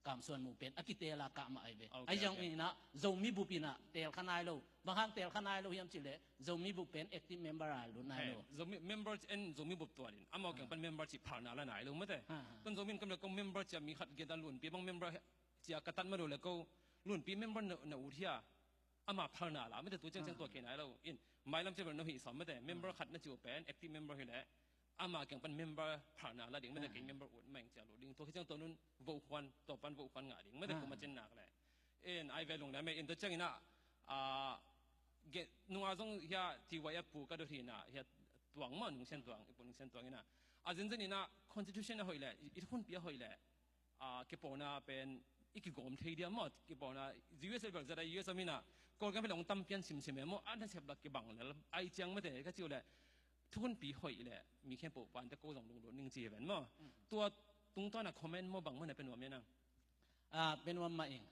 Kam Suan Mung pen a kiteel a kah mah ahi ve. Ok, ahi zongin ah Zomi bup in ah teel kha nai lo. Bang hang teel kha nai lo hiam cih leh Zomi bup pen active member a lut nai lo. Zomi member en Zomi bup tuan in amau keng pan member cih phalna la nai lo mate. Ha, ha. Tun Zomi in kam le ko member cia mi khat gen ta lunpi bang member cia ka tat ma lo le ko lunpi member na, na ut hia. Ama phalna la mate tu ciangciang tua kei nai lo. In mailam cia bel no hi sawm mate member khat na ci uh pen active member hi le ama keng pan member phalna la ding mate kei member ut maing cia lo ding tua hi ciang tua nun vohkhuan tua pan vohkhuan ngah ding mate kuma cin nak le. In ai ve lungdam e in tua ciangin ah, ah, ge, nunga zong hia T Y F pu ka dot hi na hia Tuang maw Nung Sian Tuang i pu Nung Sian Tuang in ah a zinzin in ah constitution a hoih le i, i thukhunpi a hoih le, ah, kipawlna pen i kigawm thei dia maw kipawlna U S a bel zat a U S a min ah Kawlgam hi long tam pian simsim e maw a nasep lak kibang lel ai ciang mate ka ci uh le thukhunpi hoih le mi khempeuh vante ko zong lunglut ning ci hi ven maw. Tua tungtawn a comment maw bang maw na pe nuam ia nang. Ah, pe nuam mah ing.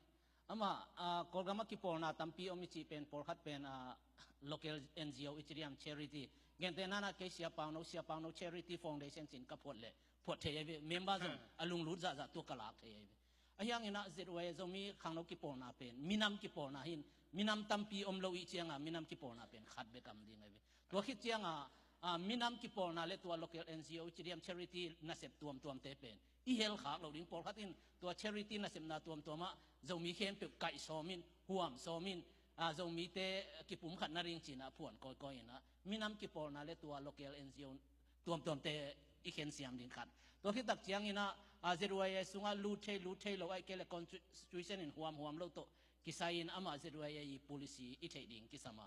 Amah, ah, Kawlgam a kipawlna tampi om i cih pen pawlkhat pen, ah, local N G O i ci diam charity. Gentehna-in ah kei Sia Pau No, Sia Pau No Charity Foundation ci-in ka phuat leh phuat thei ahi ve. Member zong a lunglut zahzah tua ka lak thei ahi ve. Ahi hangin ah Z Y A Zomi khangno kipawlna pen minam kipawlna hi-in minam tampi om lo i ciang a minam kipawlna pen khat bek om ding ahi ve. Tua khit ciang a, ah, minam kipawlna le tua local N G O i ci diam charity nasep tuamtuamte pen i hel khak lo ding pawlkhat in tua charity nasepna tuamtuam ah Zomi khempeuh kaih sawm in, huam sawm in, ah, Zomite kipumkhat nading ci-in ah phuan kawikawi in ah minam kipawlna le tua local N G O tuamtuamte i khensiam ding khat. Tua khit tak ciangin ah, ah, Z Y A sungah lut thei, lut thei lo ahih kei leh constitution in huamhuam lo tawh kisai in amah Z Y A i policy i theih ding kisam a.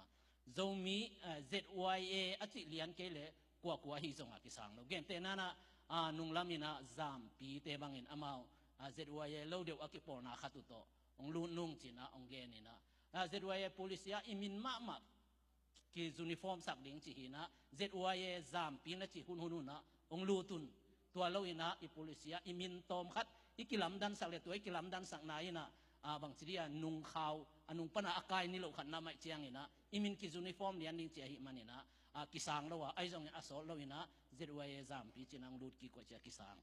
Zomi, eh, Z Y A a cih lian kei leh kuakua ahi zongah kisang lo. Gentehna-in ah, ah, nunglam in ah Zampite bangin amau, ah, Z Y A lo deuh a kipawlna khat uh tawh hong lut nung ci-in ah hong gen in ah, ah, Z Y A policy ah i min mahmah ki uniform sak ding ci hi-in ah Z Y A Zampi na cih hunhun un ah hong lut un. Tua lo in ah i policy ah i min tawm khat i kilamdansak le tua i kilamdansakna in ah, ah, bangci dia nung khau a nung pan a a kai ni loh khat na maih ciangin ah i min ki uniform lian ding ci ahih manin ah, ah, kisang lo a ahi zongin a sawt lo in ah Z Y A Zampi ci-in ah hong lut kik uh a ci a kisang.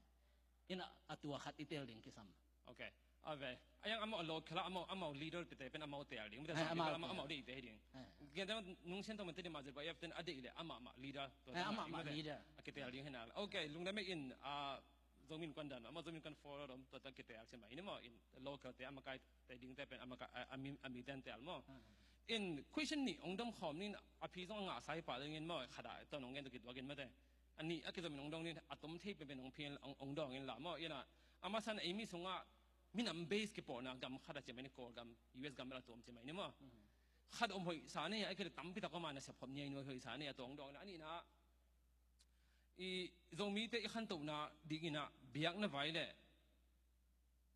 In ah a tua khat i teel ding kisam. Ok. A ve. A yang amau a local a amau, amau leader pite pen amau teel ding. Mite eh, amau, amau deih te ding. Eh. Gen te Nung Sian Tuang mite ding ma Z Y A ten a deih le amau, amau leader. Tua eh, amau, amau leader. A kiteel ding hi na. Ok. Lungdam e in, ah, Zomi Innkuan dan. Amau Zomi Innkuan forum tua ta kiteel ci mai ni maw in local te amau kai te ding te pen amau kai, a, a mi, a mi ten teel maw. In question nih hong dom khawm ning a phi zong a ngah sa hi pah ding in maw khat a tua nong gen tua kituak in mate. A nih a kizom in hong dong ning a tom thei penpen hong phin hong, hong dong in la maw in a. A masa in ei mi sungah minam base kipawlna gam khat a ci mai ni Kawlgam, U S gam bel a tuam ci mai ni maw. Khat om hoih sa ni a kei le tampi tak om a nasep khop ni a in hoih sa ni a tua hong dong in a nihna. I Zomite i khantohna ding in ah biakna vai le,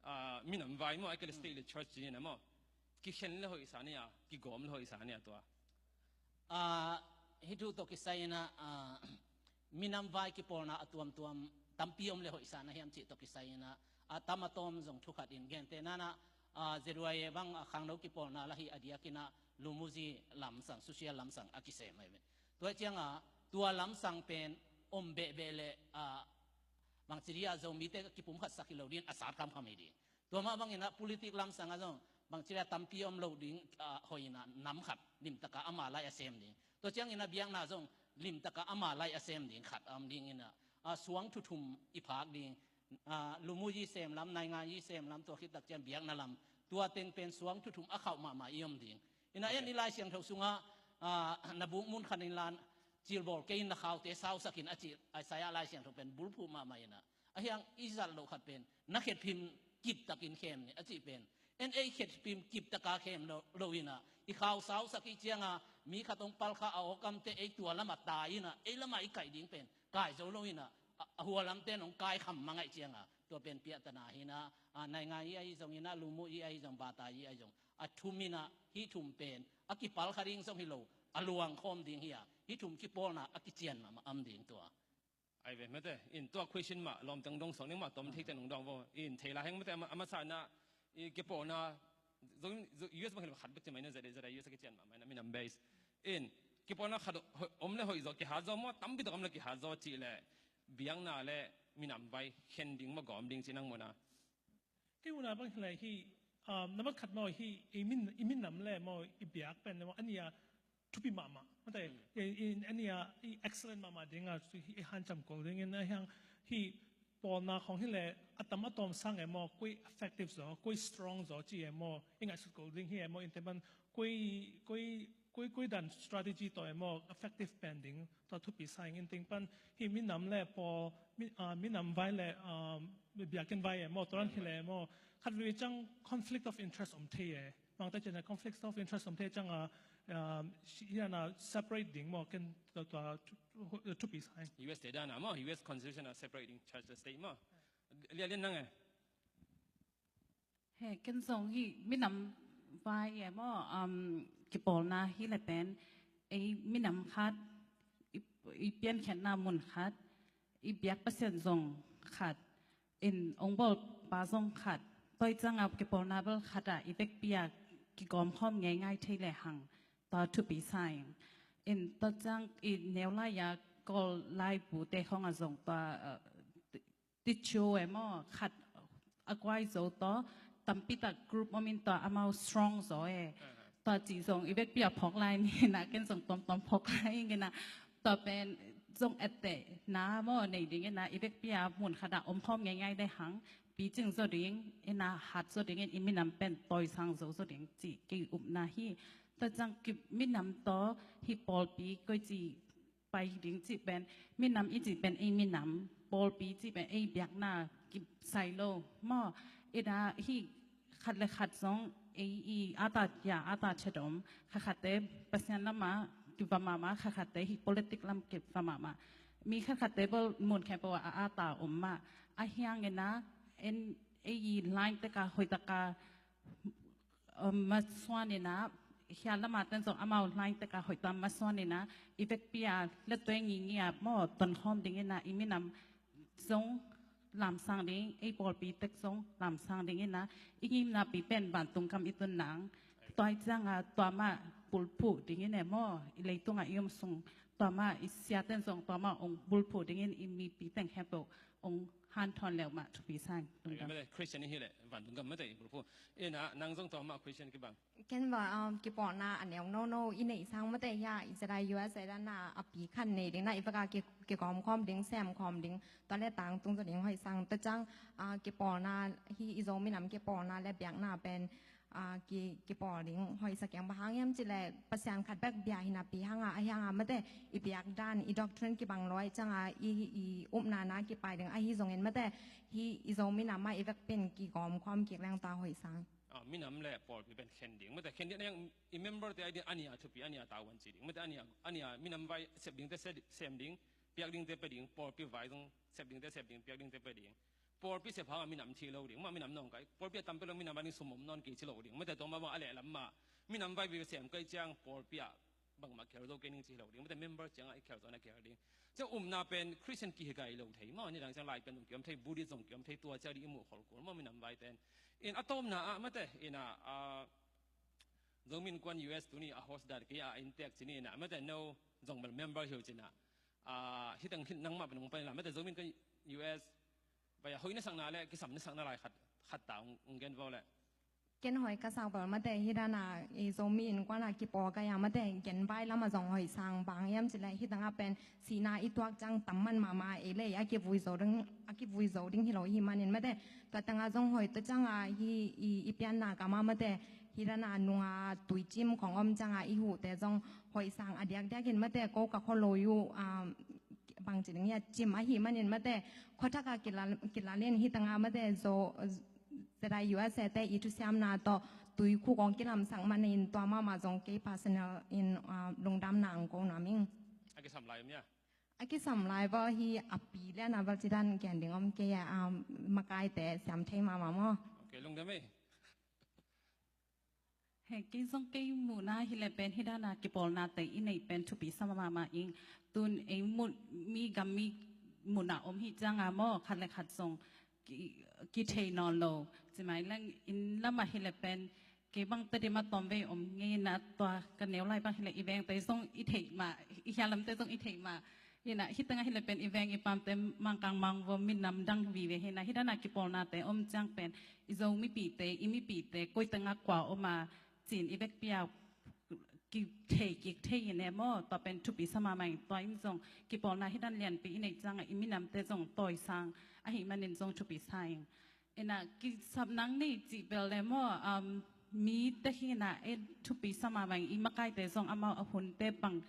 ah, minam vai maw a kei le state le church ci ni na maw. Kikhen le hoih sa ni a, kigawm le hoih sa ni a tua. Ah, hih thu tawh kisai in ah, ah, minam vai kipawlna a tuamtuam tampi om le hoih sa na hiam cih tawh kisai in ah, a tam a tawm zong thu khat in gentehna-in ah, ah, Z Y A bang, ah, khangno kipawlna la hi a diakin ah Lumuzi lamsang, social lamsang a kisem ahi ve. Tua ciang a, tua lamsang pen om behbeh le, ah, bangci dia Zomite kipumkhat sak hi lo ding a sat khamkham hi ding. Tua mah bangin ah politik lamsang ah zong bangci dia tampi om lo ding, ah, hoih in ah nam khat limtak a ama lai a sem ding. Tua ciangin ah biakna zong limtak a ama lai a sem ding khat a om ding in ah, ah, suang thu thum i phak ding. Ah, Lumuzi sem lam, Nainganzi sem lam, tua khit tak ciang biakna lam. Tua teng pen suang thu thum a khauh mahmah i om ding. In ah en i Lai Siangtho sungah, ah, na buk mun khat in la cilbawl kei in na khaute sausak in a cih Isaiah Lai Siangtho pen bulphuh mahmah in ah. A hiang i zat loh khat pen na khetphim kiptakin khem ni a cih pen. En ei khetphim kiptaka khem lo, lo in ah i khau sausak i ciang a mi khat hong palkha a awkamte ei tua lamah tai in ah ei lamah i kaih ding pen kai zo lo in ah, a, a hua lamte in hong kai kham mangaih ciang a tua pen piahtana hi in ah, a, Nainganzi ahi zong in ah Lumuzi ahi zong Batazi ahi zong a thum in ah hih thum pen a kipalkha ding zong hi lo a luang khawm ding hi a Hih thum kipawlna a kician mahmah am ding tua. Ai ve mate, in tua question mah lawmteng dong sawng ding mah tom thei teng dong dong vo. In thei la heng mate, a ma-, a masa na, i kipawlna, zong, zong U S bang hi lo khat bek ci mai na, zade, zade U S a kician mahmah na, minam base. In kipawlna khat ho-, om le hoih zaw, kihat zaw maw, tampi tak om le kihat zaw cih le, biakna le minam vai khen ding maw, gawm ding ci nang maw na. Kei una bang hileh hi, um, nambat khat maw hi, i min, i minam le maw, i biak pen le maw, a nih a thupi mahmah. Mate, i, i, a nih a i excellent mahmah ding a, hi, i hanciam kul ding in a hiang hi pawlna khong hileh, a tam a tawm sang e maw, koi effective zaw, koi strong zaw ci e maw, i ngaihsut kul ding hi e maw, in te ban koi, koi, koi, koi dan strategy tawh e maw, effective pen ding, tua thupi sa ing in ting pan, hi minam le pawl, mi, ah, minam vai le, um, biakinn vai e maw, tua dan hileh maw, khat vei ciang conflict of interest om thei e. Mangte cian conflict of interest om thei ciang a, um, hi na separate ding maw, ken tua, tua, thu, thu, thupi sa ing. U S te dan a maw, U S constitution a separate ding church le state maw. Lia Lian nang e. He, ken zong hi minam vai e maw, um, kipawlna hi le pen, ei minam khat, i, i piankhiatna mun khat, i biak Pasian zong khat, in ong bawl pa zong khat, tua ciang a kipawlna bel khat a, i vekpi a kigawm khawm ngeingai thei le hang, tua thupi sa ing. In tua ciang i neu lai a Kawl laibu te khong a zong tua, uh, teacher e maw, khat a guai zo tawh, tampi tak group om in tua amau strong zaw e. Tua ci zong i vekpi a phawk lai ni na, ken zong tuamtuam phawk lai ing e na. Tua pen zong etteh na maw nei ding e na, i vekpi a mun khat a om khawm ngeingai de hang, picing zaw ding e na, hat zaw ding in i minam pen tawisang zo zaw ding ci kei upna hi. Tua ciang ki minam tawh hi pawlpi koi ci pai ding cih pen, minam i cih pen ei minam, pawlpi cih pen ei biakna kisai lo maw. I na hi khat le khat zong ei i ata ya ata thedom, khat khatte Pasian lamah kiva mahmah, khat khatte hi politic lam kiva mahmah. Mi khat khatte bel mun khempeuh a ata om mah. A hiang e na, en ei i line teka hoih taka, um, masuan ina, hia lama ten zong amau line teka hoih tam masuan ina, i vekpi a le tuai ngingi a maw tonkhawm ding ina, i minam zong lamsang ding, ei pawlpi tek zong lamsang ding ina, i ngimna pi pen vantung kam i tun nang, tua i ciang a tua mah bulphuh ding ina maw, i leitung a i om sung tua mah i sia ten zong tua mah ong bulphuh ding in i mipi teng khempeuh ong hanthawn leu mah thupi sa ing. Lungdam. Mate Christian i hi leh vantung kam mate i bulphuh. Ina nang zong tua mah Christian kibang. Ken va, um, kipawlna a neu nono i neih sang mate hia, i zada U S A dana a pi khan nei ding na, i vaka ki, kikawm khawm ding, sem khawm ding, tua le tangtung zaw ding hoih sang. Tua ciang, ah, kipawlna hi, i Zomi nam kipawlna le biakna pen, ah, ki, kipawl ding hoih sa keng. Bang hang hiam cih leh Pasian khat bek bia hi napi hang a, a hiang a mate i biak dan, i doctrine kibang lua i ciang a, i, i upna na kipai ding ahi zongin mate hi i Zomi nam a i vekpi in kigawm khawm kik leng tua hoih sang. Ah, minam le pawlpi pen khen ding. Mate khen ding a hiang i member te a ding a nih a thupi, a nih a tavuan ci ding. Mate a nih a, a nih a minam vai sep ding te se-, sem ding, piak ding te pia ding, pawlpi vai zong sep ding te sep ding, piak ding te pia ding. Pawlpi sep hang a minam thi lo ding. Mah minam nawngkai. Pawlpi a tam pia lo minam vai ding sum om nawn kei ci lo ding. Mate tua mah bang a lehlam mah. Minam vai vai sem kai ciang pawlpi a bangmah khel zo kei ning ci hi lo ding. Mate member ciangah i khel zo na khel ding. Ciang upna pen Christian kihikai lo thei maw, nidang ciang Laipian zong kiom thei, Buddhist zong kiom thei, tua ciang ding i muh khol kul maw minam vai ten. In a tawmna ah mate, ina, ah, Zomi Innkuan U S tuni a host dan kei a inntek ci ni ina, mate no zong bel member hi uh ci ina. Ah, hitang hit nangmah pen hong pai la, mate Zomi Innkuan U S vai a hoih na sakna le kisam na sakna lai khat, khat ta hong, hong gen vo le. Ken hoih ka sak bel mate, hi dana i Zomi Innkuan a kipawl kai a mate, gen vai lama zong hoih sang bang hiam cih leh hi tangah pen sihna i tuak ciang tam man mahmah ei le ei a kivui zo ding, a kivui zo ding hi lo hi manin mate, tua tangah zong hoih tua ciang a hi i, i pianna kam a mate, hi dana nunga tuicim khong om ciang a i huhte zong hoih sang a diakdiak in mate, ko ka kholoi uh, ah, bang ci ding hia, cim ahi manin mate, khuathak a kilal, kilal in hi tangah mate, zo, zada U S A te i thusiamna tawh tuikhuk hong kilamsak manin tua mahmah zong kei personal in, ah, lungdamna ang ko nuam ing. A kisam lai om hia? A kisam lai vo hi a pi le na val ci dan gen ding om kei a, ah, makaite siam thei mahmah maw. Ok, lungdam ei. He kei zong kei muhna hi le pen hi dana kipawlnate i neih pen thupi sa mahmah ing. Tun ei muh mi gam mi muhna om hi cianga maw khat le khat zong ki- kithei nawn lo. Cimai leng inn lamah hi le pen kei bang Tedim a tawm vei om ngei na tua ka neu lai bang hi le i vengte zong i theih mah, i hialamte zong i theih mah. Hi na hi tengah hi le pen i veng i pamte Mangkang Mangvo minam dang vive hi na hi dana kipawlnate om ciang pen i Zo mipite i mipite koi tengah kua om a cin i vekpi a kithei kik thei in e maw tua pen thupi sa mahmah ing. Tua in zong kipawlna hi dan lianpi i neih cianga i minamte zong tawisang ahi manin zong thupi sa ing. Ina kisap nang nei cih bel le maw, um, mi te hi na e thupi sa mahmah ing. I makaite zong amau a hunte bang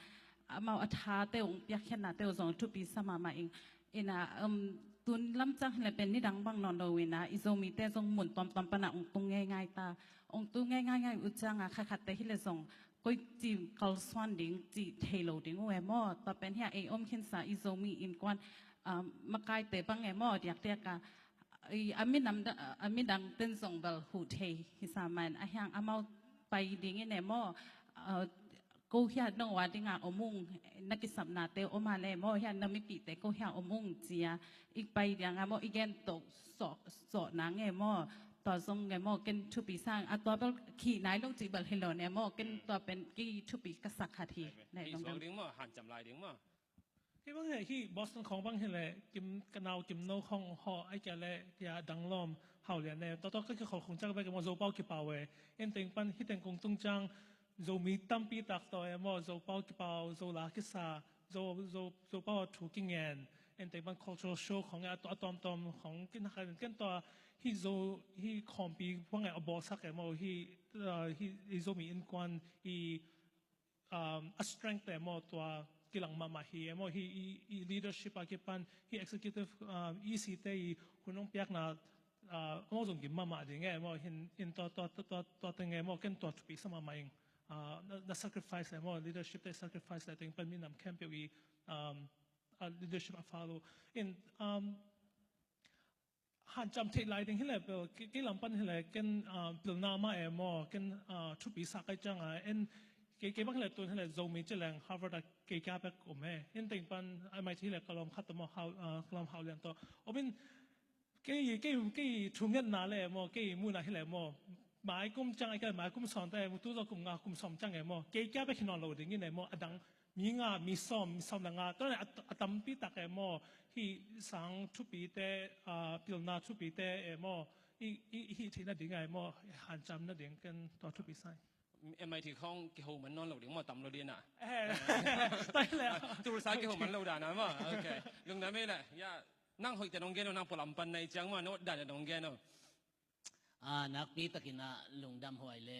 amau a thate ung piakkhiatnate uh zong thupi sa mahmah ing. Ina um, tun lamcang hi le pen nidang bang nawn lo ina i Zomite zong mun tuamtuam pana ung tung ngeingai ta. Ung tung ngeingai ngai uh cianga khatkhatte hi le zong koi ci kalsuan ding ci thei lo ding uh e maw. Tua pen hia ei om khinsa i Zomi innkuan um, makaite bang e maw diakdiaka i a minam da- a midang ten zong bel huh thei hi sa man a hiang amau pai ding in e maw. Uh, ko hia nong wa dinga om ung na kisapnate om a le maw hia na mipite ko hia om ung cia i pai dianga maw i gen to so so na nge maw. Tua zong nge maw ken thupi sang a tua bel khi nai lo ci bel hi lo ne maw ken tua pen ki thupi ka sak khat hi. Nei Hi dong suang dong. Ding maw, hancam lai ding maw. Hi bang hi, hi Boston khong bang hi le, Kim, ka nau Kim No khong ho, ai kia le, kia dang lom, hau lian ne. Toto ka ki khol khong chak be ka mo Zo pau ki pau e. En teng pan, hi teng kong tung chang, Zo mi tampi tak to e mo, Zo pau ki pau, Zo la ki sa, Zo, Zo, Zo pau thu ki ngen. En teng pan cultural show khong e, a to, a tom tom khong, kin ha ken to, hi Zo, hi khom pi, bang e, a bo sak e mo, hi, uh, hi, hi Zo mi innkuan, hi, um, a strength te maw tua kilang mahmah hi e maw hi i, i leadership a kipan hi executive um, E C te i hun hong piakna uh, maw zong kim mahmah ding e maw hin in tua tua tua tua tua teng e maw ken tua thupi sa mahmah ing uh, na, na sacrifice e maw leadership te sacrifice le teng pan minam khempeuh i um, a leadership a follow in um, hancam theih lai ding hi le pel kei lam pan hi le ken pilna mah e maw ken thupi sa kai ciang a en kei kei bang hi le tun hi le Zomi ci leng Harvard a kei kia bek om e en teng pan ai mai hi le ka lawm khat maw ka lawm hau lian tawh om in kei kei kei thu ngetna le maw kei muna hi le maw mai kum ciang ai kei mai kum sawm te mu tu zaw kum nga kum sawm ciang e maw kei kia bek hi nawn lo ding in e maw a dang mi nga mi sawm mi sawm le nga tua a tampi tak e maw hi sang thupite pilna thupite e maw i hi theihna ding a e maw hancam nading ken tua thupi sai. M I T khong kiho man nawn lo ding maw tam lo ding a. Tulsa kiho man lo dan a maw. Lungdam e le ya nang hoih te nong gen nang pualam pan nai ciang maw nang dan nong gen. Nakpi takin ah lungdam huai le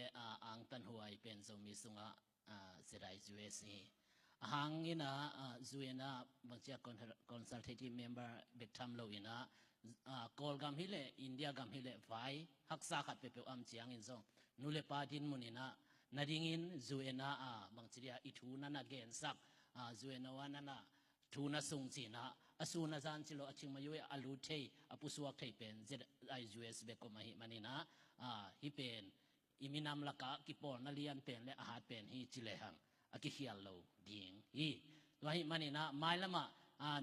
angtan huai pen Zomi sungah Zedai U S hi. A hangin ah U N ah bangcia consultative member bek tham lo in ah Kawlgam hi le India gam hi le vai haksa khat peuhpeuh am ciangin zong nu le pa dinmun in ah na dingin U N ah bangci dia i thu na na gensak U N ah na na thu na sung cina a sun a zan ci lo a cingmayu a lut thei a pusuak thei pen Z I U S bekom ahi manina hi pen i minam laka kipawlna lian pen le a hat pen hi ci lehang a kikhial lo ding hi. Tua hi manina mailama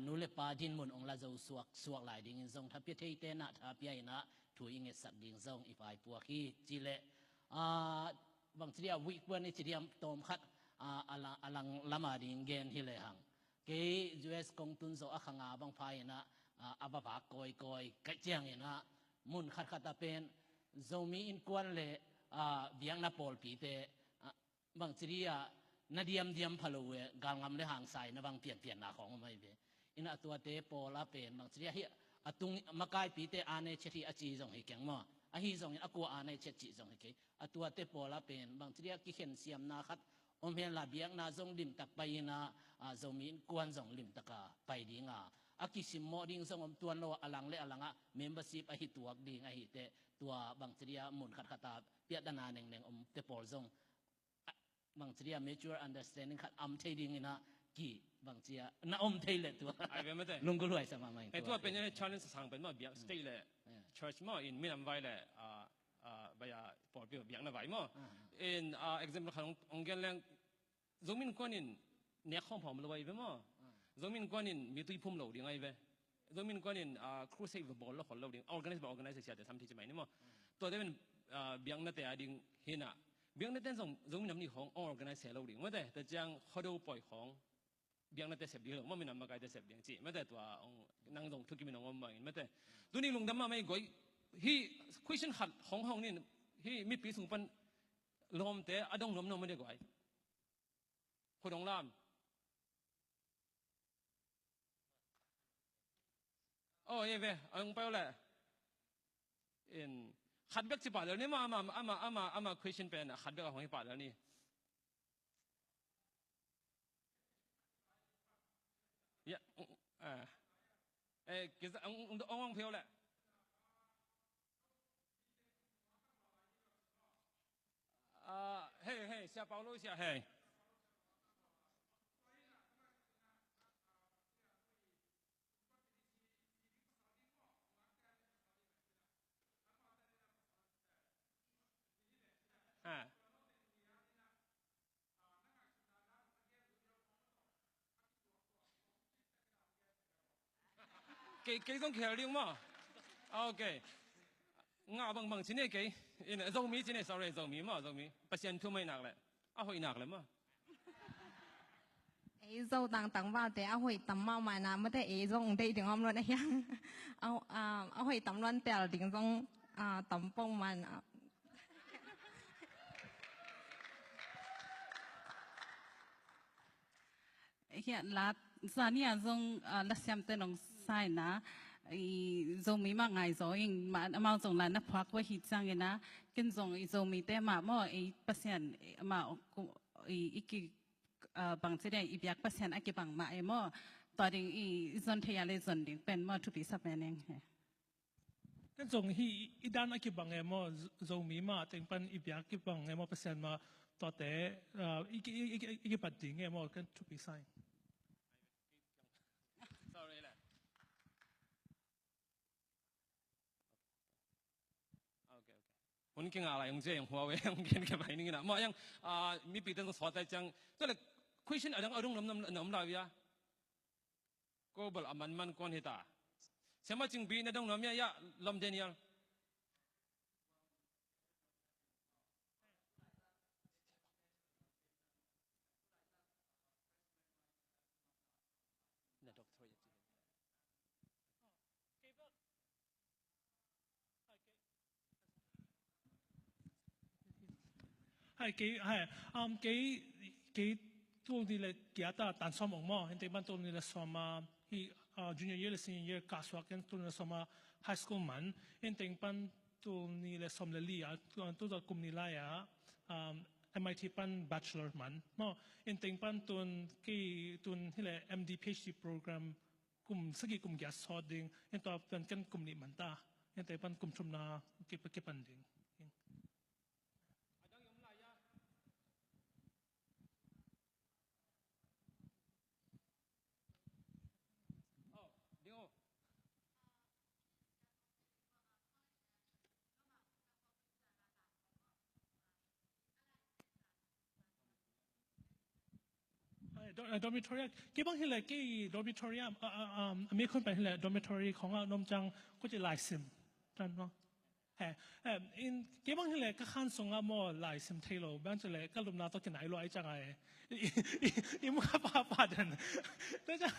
nu le pa dinmun ong la zo suak suak lai dingin zong thapia theite na thapia ina thu i ngetsak ding zong i vaipuak hi ci le bangci dia week one i ci diam tawm khat a lang lama ding gen hi lehang kei U S kong tun zo a khanga bang pha ina a va vak kawikawi kaih ciang ina mun khatkhat a pen Zomi innkuan le biakna pawlpite bangci dia na diamdiam pha lo e galngam le hangsa ina bang pianpianna khawng om ahi ve. Ina a tuate pawl a pen bangci dia hi a tung makaipite a nei chet hi a ci zong hi keng maw ahi zongin a kua a nei chet cih zong hi kei. A tuate pawl a pen bangci dia kikhen siamna khat om hen la biakna zong limtak pai ina Zomi innkuan zong limtaka pai dinga a kisimmawh ding zong om tuan lo a lang le a langah membership ahi tuak ding ahi te tua bangci dia mun khatkhat a piahdana nengneng om te pawl zong bangci dia mutual understanding khat am thei ding ina ki bangcia na om thei le tua. Ai ve mate. Lunggulhuai sa mahmah in tua pen challenge sang pen ma biak state le church ma in minam vai le ah, vai a pawlpi biakna vai maw. In, ah, example khat hong, hong gen leng, Zomi Innkuan in nek khawm phawm lo ahi ve maw. Zomi Innkuan in mi tui phum lo ding ahi ve. Zomi Innkuan in, ah, crusade va bawl lo khol lo ding. Organize va organize siate tham thei ci mai ni maw. Tuate pen, ah, biaknate a ding hi na. Biaknate zong Zomi Nam Ni khawng organize se lo ding. Mate, tua ciang Khuado pawi khawng biaknate sep ding lo maw, minam makaite sep ding ci. Mate, tua hong, nang zong thukim in hong om mah in mate. Tuni lungdam mahmah i guai. Hih question khat hong hong ni, hih mipi sung pan lawmte a dong nuam nuam mate guai. Khut hong lam. Oh, ye ve, a hong pai uh leh. In, khat bek ci pah lel ni maw, ama, ama, ama, ama question pen khat bek a hong hi pah lel ni. Ya, ah. Eh, kiza, ang, ang, ang, ang, ang, Ah, hei, hei, Sia Paulo, Sia, hei. Ah. Kei, kei zong khel ding maw? Ah, ok. Ngah bangbang ci ne kei. In, Zomi ci ne, sorry, Zomi maw, Zomi. Pasian thu mai nak leh. A hoih nak leh maw. Ei Zo tangtang valte a hoih tam mahmah na, mate ei zong deih ding om luan a hiang. A, a, a hoih tam luan tel ding zong, a, tam pong man, a. Hiah la, zani a zong, ah, lasiamte nong sa ina, i Zomi mah ngai zaw ing, ma, amau zong la na phuak va hi ciang ina, ken zong i Zomite mah maw, i Pasian, i, mah, ku, i, i ki, ah, bangci dei, i biak Pasian a kibang mah e maw, tua ding i zon thei a le zon ding pen maw, thupi sa pen eng he. Ken zong hih i dan a kibang e maw, Zo-, Zomi mah teng pan i biak kibang e maw, Pasian mah tuate, ah, i ki, i, i, i, i kipat ding e maw, ken thupi sa ing. Sorry le. Ah, ok, ok. Hun kingah lai hong cia hong hua ve, hong gen khe pai ning ina. Maw yang, ah, mipite zong sawt lai ciang. Tua le question a dang a dong nuam, nuam, nuam lai via. Ko bel a manman kuan hi ta. Siama Cingpi na dong nuam ia, ia, Lom Daniel. Na doctorate. Hai, kei, hai, um, kei, kei tul nih le giat a tan sawm ong maw, hinteng pan tul nih le sawm a, hi, uh, junior year le senior year kah suak ken tul nih le sawm a high school man, hinteng pan tul nih le sawm le li a, tu, tu kum nih lai a, um, M I T pan bachelor man maw, hinteng pan tun kei tun hi le M D P H D program kum sagih kum giat sawt ding, hinteng pan ken kum nih man ta, hinteng pan kum thumna kei, kei pan ding. Ai, do-, eh, dormitory ah, kei bang hi leh, kei dormitory ah, ah, ah, um, a mi khun pen hi leh, dormitory khong ah, nuam ciang, ko ci laisim. Tan maw. He, eh, in, kei bang hi leh, ka khan sung ah maw, laisim thei lo, bang ci leh, ka lupna tawh kinai lua ai ciang ai. I, i, i, i mu kha pa, pa den. Tua ciang,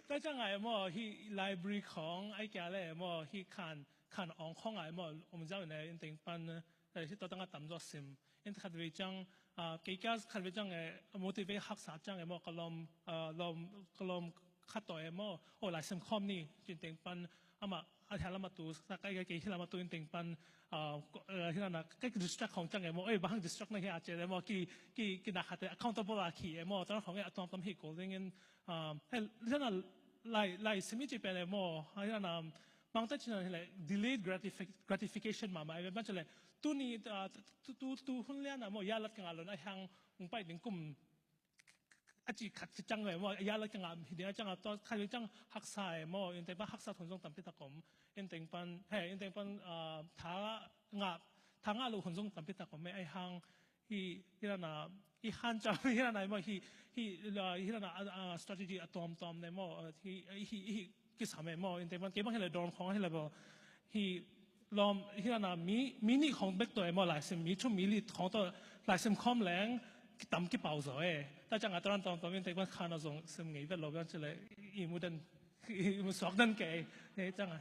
tua ciang ai maw, hi library khong, ai kia leh maw, hi khan, khan ong khong ai maw, om zau ne, in teng pan, eh, hi tua tang a tam zaw sim. In khat vei ciang, ah, kei kia khat vei ciang, eh, motivate haksa ciang, eh, maw, ka lawm, ah, lawm, ka lawm khat tawh, eh, maw, oh, laisim khawm ni, in teng pan, amah, a hia lam a tu, sa kai, kai, kei hia lam a tu, in teng pan, ah, ko, eh, hia na, kai distract khong ciang, eh, maw, eh, bang distract na hia ci, eh, maw, ki, ki, ki na khat, eh, accountable a ki, eh, maw, tua khong, eh, a tuam tuam hi ko ding in, ah, hei, hia na, lai, laisim i ci pen, eh, maw, hia na, bang ta ci na hi leh, delayed gratifi-, gratification mahmah, eh, bang ci leh, tu ni, ah, tu, tu, tu hun lian a maw, ya lat ka ngah lo na hiang, ung pai ding kum, a ci khat ci ciang ve maw, ya lat ka ngah hi ding a ciang a tua khat ve ciang haksa e maw, in teng pan haksa thun zong tampi tak om, in teng pan, he, in teng pan, ah, tha, ngah, thangah lo hun zong tampi tak om e, ahi hang hi, hi lana i hanciam hi lana i maw hi, hi la hi lana a, a strategy a tuamtuam ne maw, hi, hi, hi kisam e maw, in te man kei bang hi le dawn khong hi le maw hi lawm hi lana mi, mi nih khong bek tawh e maw laisim, mi thum mi li khong tawh laisim khawm leng kitam kipau zaw e. Ta ciang a tuan tuamtuam in te man khan a zong sim ngei vet lo biang ci le i mu den, i mu suak den kei, ne ciang a.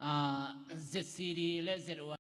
Ah, Z C D le Z Y